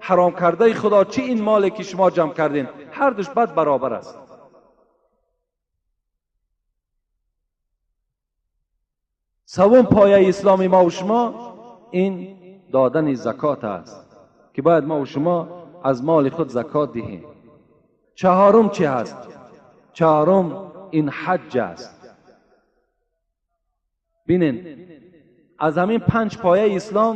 ҳаром кардаи Худо, чӣ ин моле, ки шумо ҷамъ кардем, ҳар душ бад баробар аст. Севум пояи исломи мо ва шумо ин додани закот аст, ки бояд мо ва шумо аз моли худ закот диҳем. Чаҳорум чӣ ҳаст? Чаҳорум ин ҳаҷ аст. Бинен, аз ҳамин панҷ пояи ислом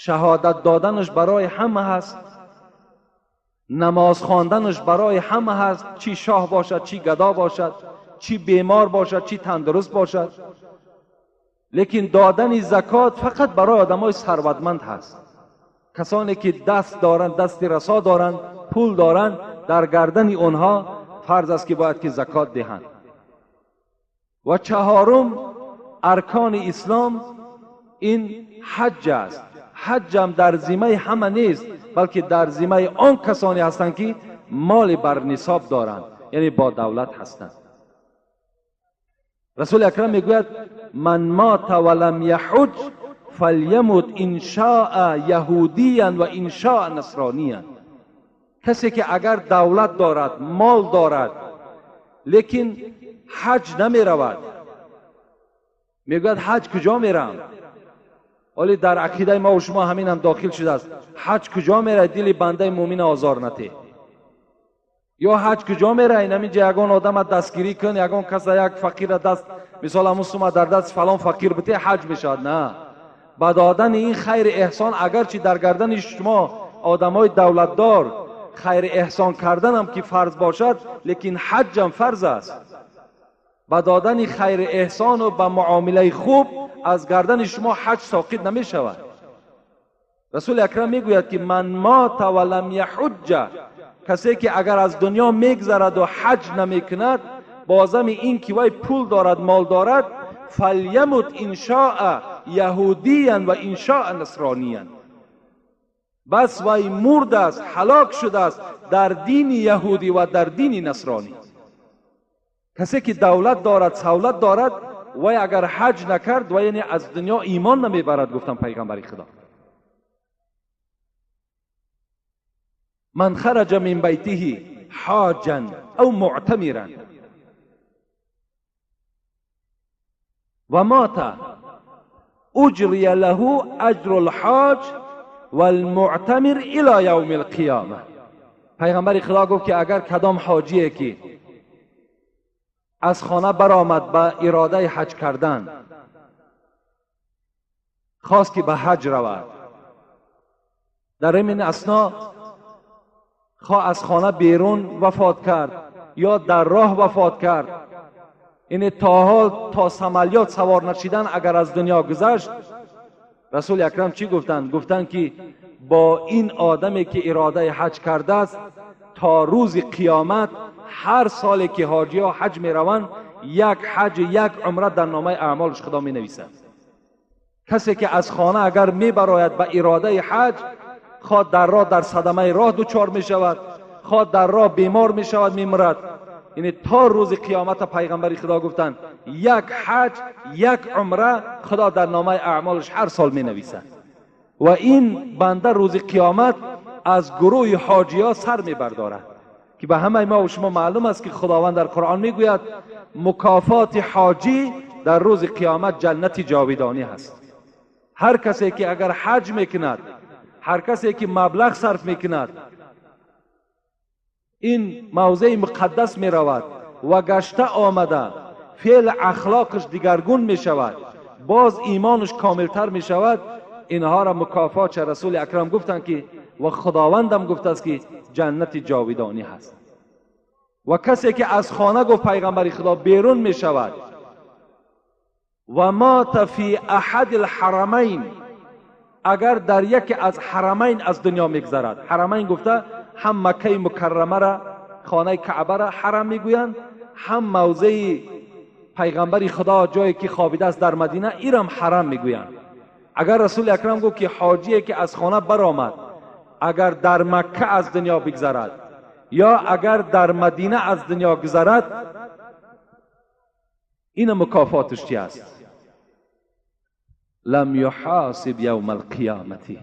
шаҳодат доданаш барои ҳама ҳаст, намоз хонданаш барои ҳама ҳаст, чӣ шоҳ бошад, чӣ гадо бошад, чӣ бемор бошад, чӣ тандуруст бошад. Лекин додани закот фақат барои одамои сарватманд ҳаст. Касоне ки даст доранд, дасти расо доранд, пул доранд, дар гардани онҳо фарз аст, ки бояд ки закот диҳанд. Ва чаҳорум аркони ислом ин ҳаҷ аст. Ҳаҷам дар зиммаи ҳама нест, балки дар зиммаи он касоне ҳастанд, ки моли бар нисоб доранд, яъне бо давлат ҳастанд. Расули акрам мегӯяд: ман мата ва лам яҳуҷ фалямут ин шоа яҳудиян ва ин шоа насрониян. Касе ки агар давлат дорад, мол дорад, лекин ҳаҷ намеравад, мегӯяд: ҳаҷ куҷо мерам? Ҳоле дар ақидаи мо ва шумо ҳамин ҳам дохил шудааст. Ҳаҷ куҷо меравад? Дили бандаи мӯмина озор натеҳ. Ё ҳаҷ куҷо меравад? Инаминҷа ягон одама дастгирӣ кун, ягон каса, як фақира даст, мисол ҳамун сума дар даст фалон фақир бите, ҳаҷ мешавад. На, ба додани ин хайри эҳсон, агарчи дар гардани шумо одамои давлатдор хайри эҳсон карданам ки фарз бошад, лекин ҳаҷам фарз аст. Ба додани хайри эҳсону ба муомилаи хуб аз гардани шумо ҳаҷ соқит намешавад. Расули акрам мегӯяд, ки ман мата ва лам яҳуҷҷа, касе ки агар аз дунё мегзараду ҳаҷ намекунад, бозами ин ки вай пул дорад, мол дорад, фалямут ин шоа яҳудиян ва ин шоа насрониян. Бас вай мурд аст, ҳалок шудааст дар дини яҳудӣ ва дар дини насронӣ. Касе ки давлат дорад, савлат дорад, вай агар ҳаҷ накард, вай яъне аз дунё имон намебарад, гуфтам пайғамбари Худо. Ман хараҷа мин байтиҳи ҳоҷан ав муътамиран ва мота уҷрия лаҳу аҷру лҳоҷ валмуътамир ила явми лқиёма. Пайғамбари Худо гуфт, ки агар кадом ҳоҷие ки аз хона баромад ба иродаи ҳаҷ кардан, хост ки ба ҳаҷ равад, дар ҳамин асно хоҳ аз хона берун вафот кард ё дар роҳ вафот кард, яъне то ҳол то самалёт савор нашидан агар аз дунё гузашт, расули акрам чӣ гуфтанд? Гуфтанд, ки бо ин одаме ки иродаи ҳаҷ кардааст, то рӯзи қиёмат ҳар соле ки ҳоҷиҳо ҳаҷ мераванд, як ҳаҷ, як умра дар номаи аъмолаш Худо менависад. Касе ки аз хона агар мебарояд ба иродаи ҳаҷ, хоҳ дар роҳ дар садамаи роҳ дучор мешавад, хоҳ дар роҳ бемор мешавад, мемирад, яъне то рӯзи қиёмата пайғамбари Худо гуфтанд, як ҳаҷ, як умра Худо дар номаи аъмолаш ҳар сол менависад. Ва ин банда рӯзи қиёмат аз гурӯҳи ҳоҷиҳо сар мебардорад, ки ба ҳамаи мо ва шумо маълум аст, ки Худованд дар Қуръон мегӯяд: мукофоти ҳоҷӣ дар рӯзи қиёмат ҷаннати ҷовидонӣ ҳаст. Ҳар касе ки агар ҳаҷ мекунад, ҳар касе ки маблағ сарф мекунад, ин мавзеи муқаддас меравад ва гашта омада феъл ахлоқаш дигаргун мешавад, боз имонаш комилтар мешавад, инҳоро мукофот ча расули акрам гуфтанд, ки ва худовандам гуфтааст, ки ҷаннати ҷовидонӣ ҳаст. Ва касе ки аз хона, гуфт пайғамбари Худо, берун мешавад ва мота фи аҳади лҳарамайн, агар дар яке аз ҳарамайн аз дунё мегзарад. Ҳарамайн гуфта ҳам Маккаи мукаррамара, хонаи Каъбара ҳарам мегӯянд, ҳам мавзеи پیغمبر خدا جایی که خوابیده است در مدینه، ایرم حرم میگویند. اگر رسول اکرم گفت که حاجی که از خانه برآمد اگر در مکه از دنیا بگذرد یا اگر در مدینه از دنیا گذرد، این مکافاتش چی است؟ لم یحاسب یوم القیامتی.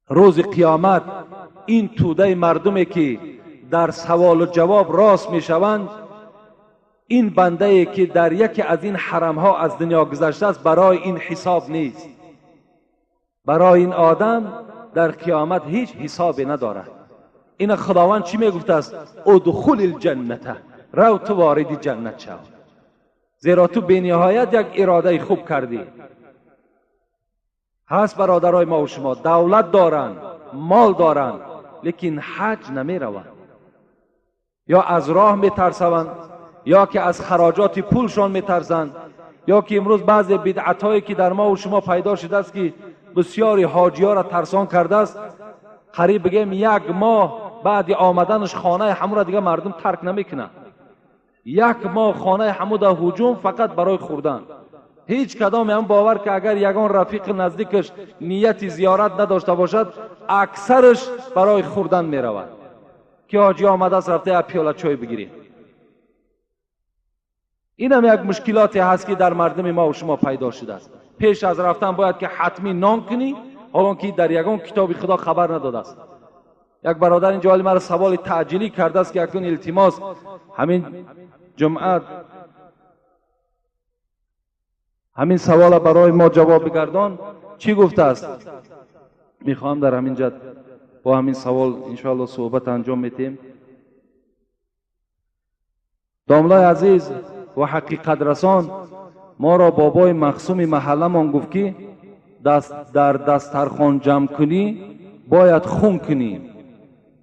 روز قیامت این توده مردمی که در سوال و جواب راست میشوند، این بنده ای که در یکی از این حرم ها از دنیا گذشته است برای این حساب نیست. برای این آدم در قیامت هیچ حسابی ندارد. این خداوند چی میگفت است؟ ادخل الجنت، رو تو وارد جنت شو، زیرا تو به نهایت یک اراده خوب کردی. هست برادرای ما و شما دولت دارند، مال دارند، لیکن حج نمی روند، یا از راه می ترسوند، یا که از خراجات پولشان می ترسند، یا که امروز بعضی بدعت هایی که در ما و شما پیدا شده است که بسیاری حاجی ها را ترسان کرده است، قریب بگیم یک ماه بعد آمدنش خانه همو را دیگه مردم ترک نمیکنند. یک ماه خانه همو در هجوم فقط برای خوردن. هیچ کدام هم باور که اگر یگان رفیق نزدیکش نیت زیارت نداشته باشد، اکثرش برای خوردن می رود که حاجی آمده است رفته یک پیاله چای بگیریم. این هم یک مشکلاتی هست که در مردم ما و شما پیدا شده است. پیش از رفتن باید که حتمی نان کنی، حالا که در یگان کتاب خدا خبر نداده است. یک برادر اینجا مرا سوال تعجیلی کرده است که اکنون التماس همین جمعه همین سوال برای ما جواب بگردان. چی گفته است؟ میخوام در همین جد با همین سوال انشاءالله صحبت انجام میتیم. داملای عزیز و حقیقت رسان، ما را بابای مخصوم محله گفت که دست در دسترخوان جمع کنی باید خون کنی،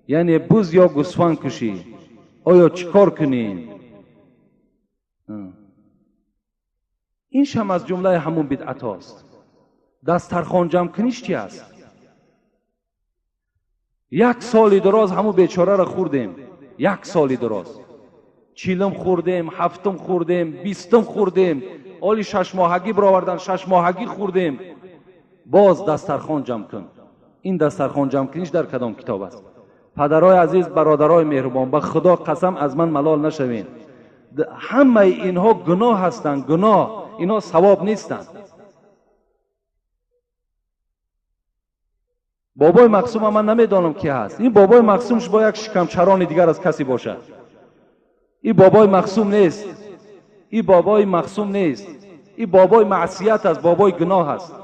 یعنی بز یا گوسفند کشی. آیا چیکار کنیم؟ این شم از جمله همون بدعت هاست. دسترخوان جمع کنیش چی است؟ یک سال دراز همون بیچاره را خوردیم، یک سال دراز 40 خوردیم، 7 خوردیم، 20 خوردیم، آلی 6 ماهگی برآوردن، 6 ماهگی خوردیم. باز دسترخوان جمع کن. این دسترخوان جمع کنیش در کدام کتاب است؟ پدرای عزیز، برادرای مهربان، به خدا قسم از من ملال نشوین. همه اینها گناه هستند، گناه. اینها ثواب نیستند. بابای مقصوم من نمیدانم کی هست. این بابای مقصومش با یک شکمچران دیگر از کسی باشد. این بابای مقصوم نیست. این بابای مقصوم نیست. این بابای معصیت است، بابای گناه است.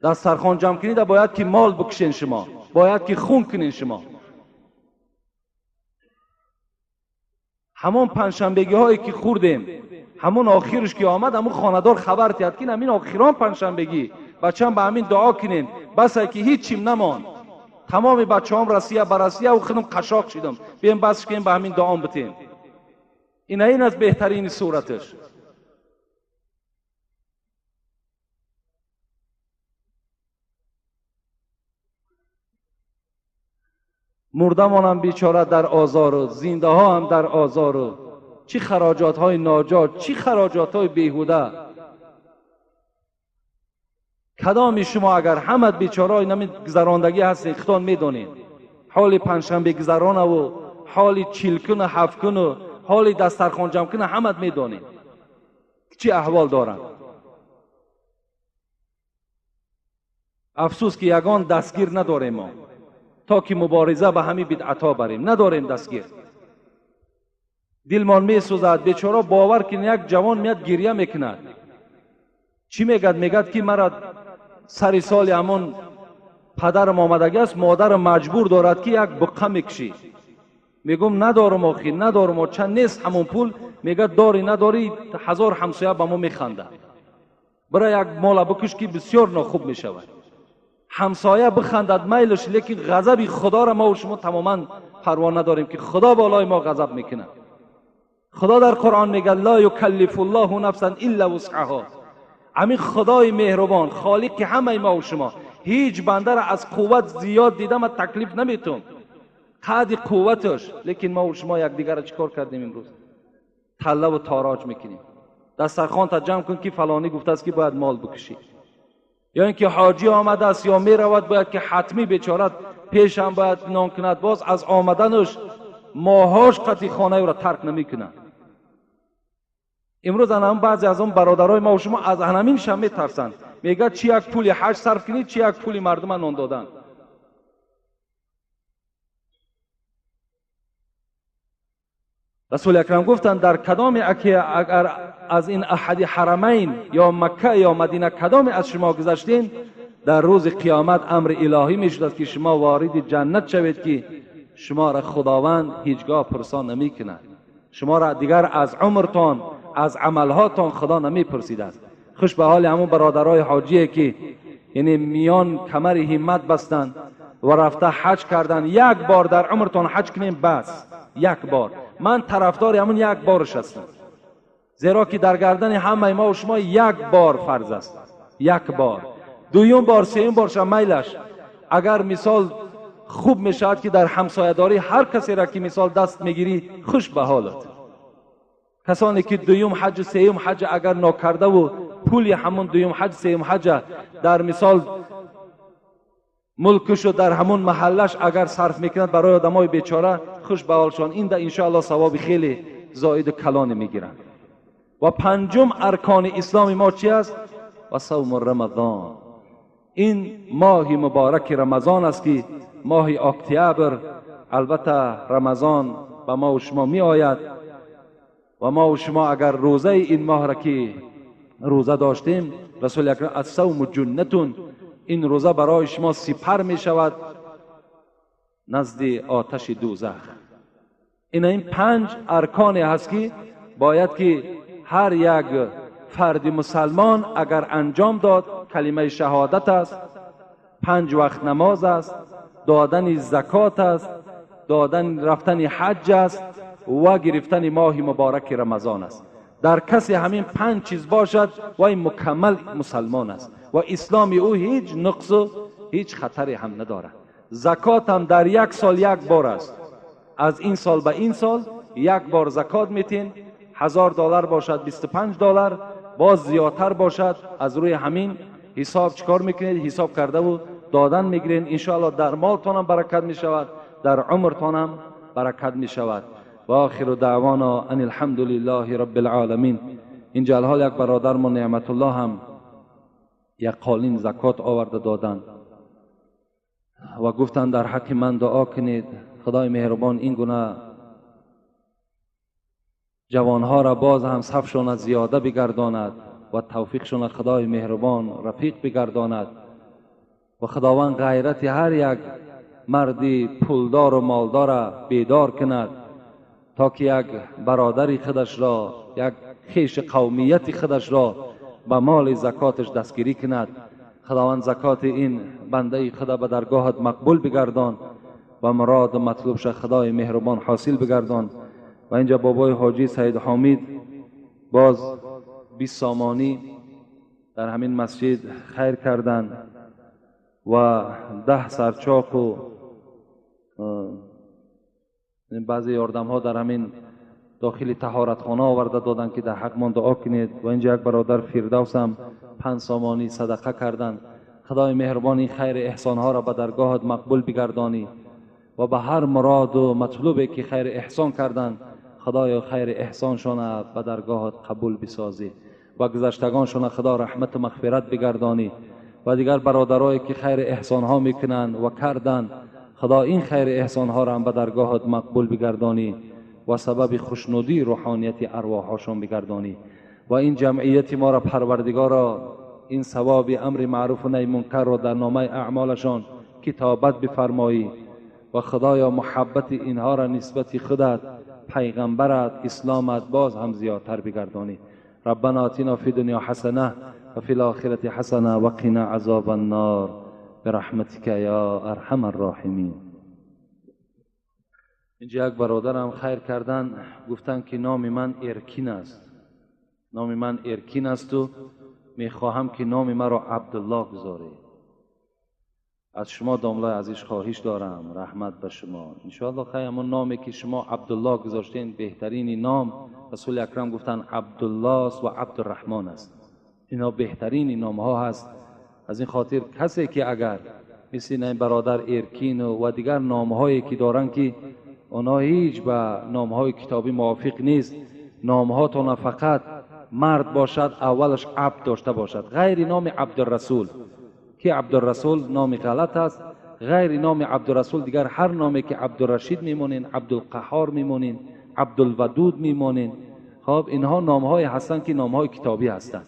دسترخوان جمع کنید باید که مال بکشین شما، باید که خون کنین شما. همون پنجشنبگی هایی که خوردیم، همون آخرش که آمد، همون خاندار خبر تید که همین آخران پنجشنبگی بچه‌م به همین دعا کنین، بس که هیچیم نمان. تمام بچه‌هام رسیه برسیه و خودم قشاق شدم، بیایم بس کنیم به همین دعا بتیم. این از بهترین صورتش. مردمانم بیچاره در آزار و زنده ها هم در آزار و چی خراجات های ناجا، چی خراجات های بیهوده. کدامی شما اگر همت بیچاره های نمی گذراندگی هستین، خودتان میدونین حال پنجشنبه گذرانه و حال 40 کن و 7 کن و حال دسترخوان جمع کن، همت میدونین چی احوال دارن. افسوس که یگان دستگیر نداریم ما تا که مبارزه به همین بدعت ها بریم، نداریم دستگیر. دلمان میسوزد بیچاره. باور کن یک جوان میاد گریه میکند. چی میگد؟ میگد که مرا سر سال همون پدرم آمدگی است، مادرم مجبور دارد که یک بقه میکشی. میگم ندارم آخی، ندارم، چند نیست همون پول. میگه داری نداری، هزار همسایه به ما میخنده. برای یک مال بکش که بسیار ناخوب میشود. همسایه بخندد میلش، لیکن غضب خدا را ما و شما تماما پروا نداریم که خدا بالای ما غضب میکنه. خدا در قرآن میگه لا یکلف الله نفسا الا وسعها. همین خدای مهربان خالق همه ما و شما هیچ بنده را از قوت زیاد دیدم و تکلیف نمیتون قد قوتش، لیکن ما و شما یک دیگر را چیکار کردیم امروز؟ талла ва тороҷ мекунем. Дастархонта ҷамъ кун ки фалонӣ гуфтааст ки бояд мол бикушӣ. Ё ин ки ҳоҷӣ омадааст ё меравад, бояд ки ҳатмӣ бечора пешам бояд нон кунад. Боз аз омаданаш моҳош қатъи хонаи ӯро тарк намекунад. Имрӯз ана баъзе аз он бародарои ма ва шумо аз ҳамин шам метарсанд. Мегӯяд чи як пули ҳаҷ сарф кунӣ, чи як пули мардума нон додан. Расули акрам гуфтанд дар кадоме агар аз ин аҳади ҳарамайн ё Макка ё Мадина кадоме аз шумо гузаштин, дар рӯзи қиёмат амри илоҳӣ мешудааст ки шумо вориди ҷаннат шавед, ки шуморо Худованд ҳеҷ гоҳ пурсон намекунад. Шуморо дигар аз умртон, аз амалҳотон Худо намепурсидааст. Хуш ба ҳоли ҳамон бародарои ҳоҷие ки яъне миён камари ҳиммат бастанд ва рафта ҳаҷ карданд. Як бор дар умртон ҳаҷ кунем бас, як бор. Ман тарафдори ҳамон як борш ҳастам, зеро ки дар гардани ҳамаи ма ва шумо як бор фарз аст, як бор. Дуюм бор, сеюм борша майлаш. Агар мисол хуб мешавад ки дар ҳамсоядорӣ ҳар касеро ки мисол даст мегирӣ, хуш ба ҳолат. Касоне ки дуюм ҳаҷ, сеюм ҳаҷ агар нокардаву пули ҳамон дуюм ҳаҷ, сеюм ҳаҷа дар мисол мулкушу дар ҳамон маҳаллаш агар сарф мекунад барои одамои бечора, хуш ба ҳолшон. Инда иншоаллоҳ савоби хеле зоиду калоне мегиранд. Ва панҷум аркони исломи мо чи аст? Ва савму рамазон. Ин моҳи мубораки Рамазон аст ки моҳи октябр, албатта Рамазон ба мо ва шумо меояд ва мо ва шумо агар рӯзаи ин моҳро ки рӯза доштем, Расули акрам ас-савму ҷуннатун, ин рӯза барои шумо сипар мешавад назди оташи дӯзах. Ин панҷ арконе ҳаст ки бояд ки ҳар як фарди мусалмон агар анҷом дод, калимаи шаҳодат аст, панҷ вақт намоз аст, додани закот аст, додан рафтани ҳаҷ аст ва гирифтани моҳи мубораки Рамазон аст. Дар касе ҳамин панҷ чиз бошад, вай мукаммал мусалмон аст ва исломи ӯ ҳеҷ нуқсу ҳеҷ хатаре ҳам надорад. Закот ҳам дар як сол як бор аст. Аз ин сол ба ин сол як бор закот метин, $1000 бошад $25, боз зиёдтар бошад, аз рӯи ҳамин ҳисоб чикор мекунед? Ҳисоб кардаву додан мегиред. Иншоаллоҳ дар молтонам баракат мешавад, дар умртонам баракат мешавад. و آخر دعوانا ان الحمد لله رب العالمین. اینجا الحال یک برادر ما نعمت الله هم یک قالین زکات آورده دادند و گفتند در حق من دعا کنید، خدای مهربان این گونه جوانها را باز هم صفشان زیاده بگرداند و توفیقشان خدای مهربان رفیق بگرداند و خداوند غیرت هر یک مردی پولدار و مالدار را بیدار کند تا که یک برادری خودش را، یک خیش قومیت خودش را به مال زکاتش دستگیری کند. خداوند زکات این بنده خدا به درگاهت مقبول بگردان و مراد و مطلوبش خدای مهربان حاصل بگردان. و اینجا بابای حاجی سید حامد باز 20 سامانی در همین مسجد خیر کردند و 10 سرچاق و بعضی یاردم ها در همین داخل طهارتخانه آورده دادند که در حق من دعا کنید. و اینجا یک برادر فردوس هم 5 سامانی صدقه کردند. خدای مهربان این خیر احسان ها را به درگاهت مقبول بگردانی و به هر مراد و مطلوبی که خیر احسان کردند، خدای خیر احسانشان به درگاهت قبول بسازی و گذشتگانشان خدا رحمت و مغفرت بگردانی و دیگر برادرایی که خیر احسان ها میکنند و کردند، خدا این خیر احسان ها را هم به درگاهت مقبول بگردانی و سبب خوشنودی روحانیت ارواحاشان بگردانی. و این جمعیت ما را پروردگارا این ثواب امر معروف و نهی منکر را در نامه اعمالشان کتابت بفرمایی و خدایا محبت اینها را نسبت خودت، پیغمبرت، اسلامت باز هم زیادتر بگردانی. ربنا آتنا فی دنیا حسنه و فی الاخرة حسنه و قنا عذاب النار برحمتک یا ارحم الراحمین. اینجا یک برادرم خیر کردن، گفتن که نام من ارکین است، نام من ارکین است و میخواهم که نام مرا عبدالله گذاری. از شما داملای عزیز خواهش دارم، رحمت به شما. انشاءالله خیر همون نامی که شما عبدالله گذاشتین بهترین نام رسول اکرم گفتن عبدالله است و عبدالرحمن است. اینا بهترین نام ها هست. از این خاطر کسی که اگر مثل این برادر ارکین و دیگر نام هایی که دارن که اونا هیچ به نام های کتابی موافق نیست، نام هاتون فقط مرد باشد اولش عبد داشته باشد، غیر نام عبدالرسول که عبدالرسول نام غلط است. غیر نام عبدالرسول دیگر هر نامی که عبدالرشید میمونین، عبدالقهار میمونین، عبدالودود میمونین، خب اینها نام های هستند که نام های کتابی هستند.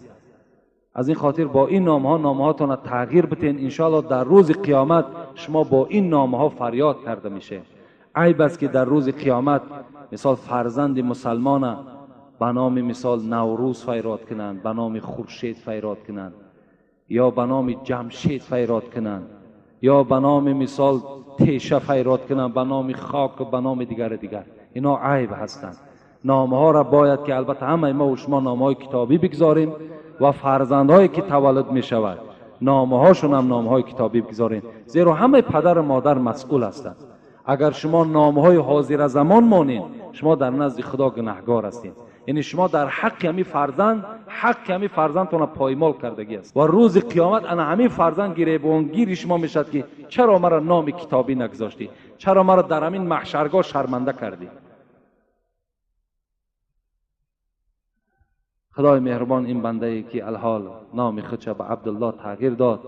از این خاطر با این نام ها نام هاتون تغییر بتین، انشاءالله در روز قیامت شما با این نام ها فریاد کرده میشه. عیب است که در روز قیامت مثال فرزند مسلمان به نام مثال نوروز فریاد کنند، به نام خورشید فریاد کنند، یا به نام جمشید فریاد کنند، یا به نام مثال تیشه فریاد کنند، به نام خاک و به نام دیگر دیگر. اینا عیب هستند. نام ها را باید که البته همه ما و شما نام های کتابی بگذاریم و فرزندهایی که تولد می شود نام هاشون هم نام های کتابی بگذاریم، زیرا همه پدر و مادر مسئول هستند. اگر شما نام های حاضر زمان مانید، شما در نزد خدا گناهگار هستید. یعنی شما در حق همی فرزند، حق همی فرزندتون پایمال کردگی است و روز قیامت انا همی فرزند گریبانگیر شما میشد که چرا مرا نام کتابی نگذاشتی، چرا مرا در همین محشرگاه شرمنده کردی. خدای مهربان این بنده ای که الحال نام خودش به عبدالله تغییر داد،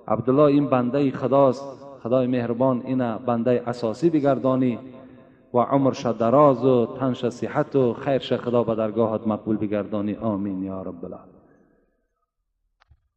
عبدالله این بنده خداست. خدای مهربان این بنده اساسی بگردانی و عمرش دراز و تنش صحت و خیرش خدا به درگاهت مقبول بگردانی. آمین یا رب العالمین.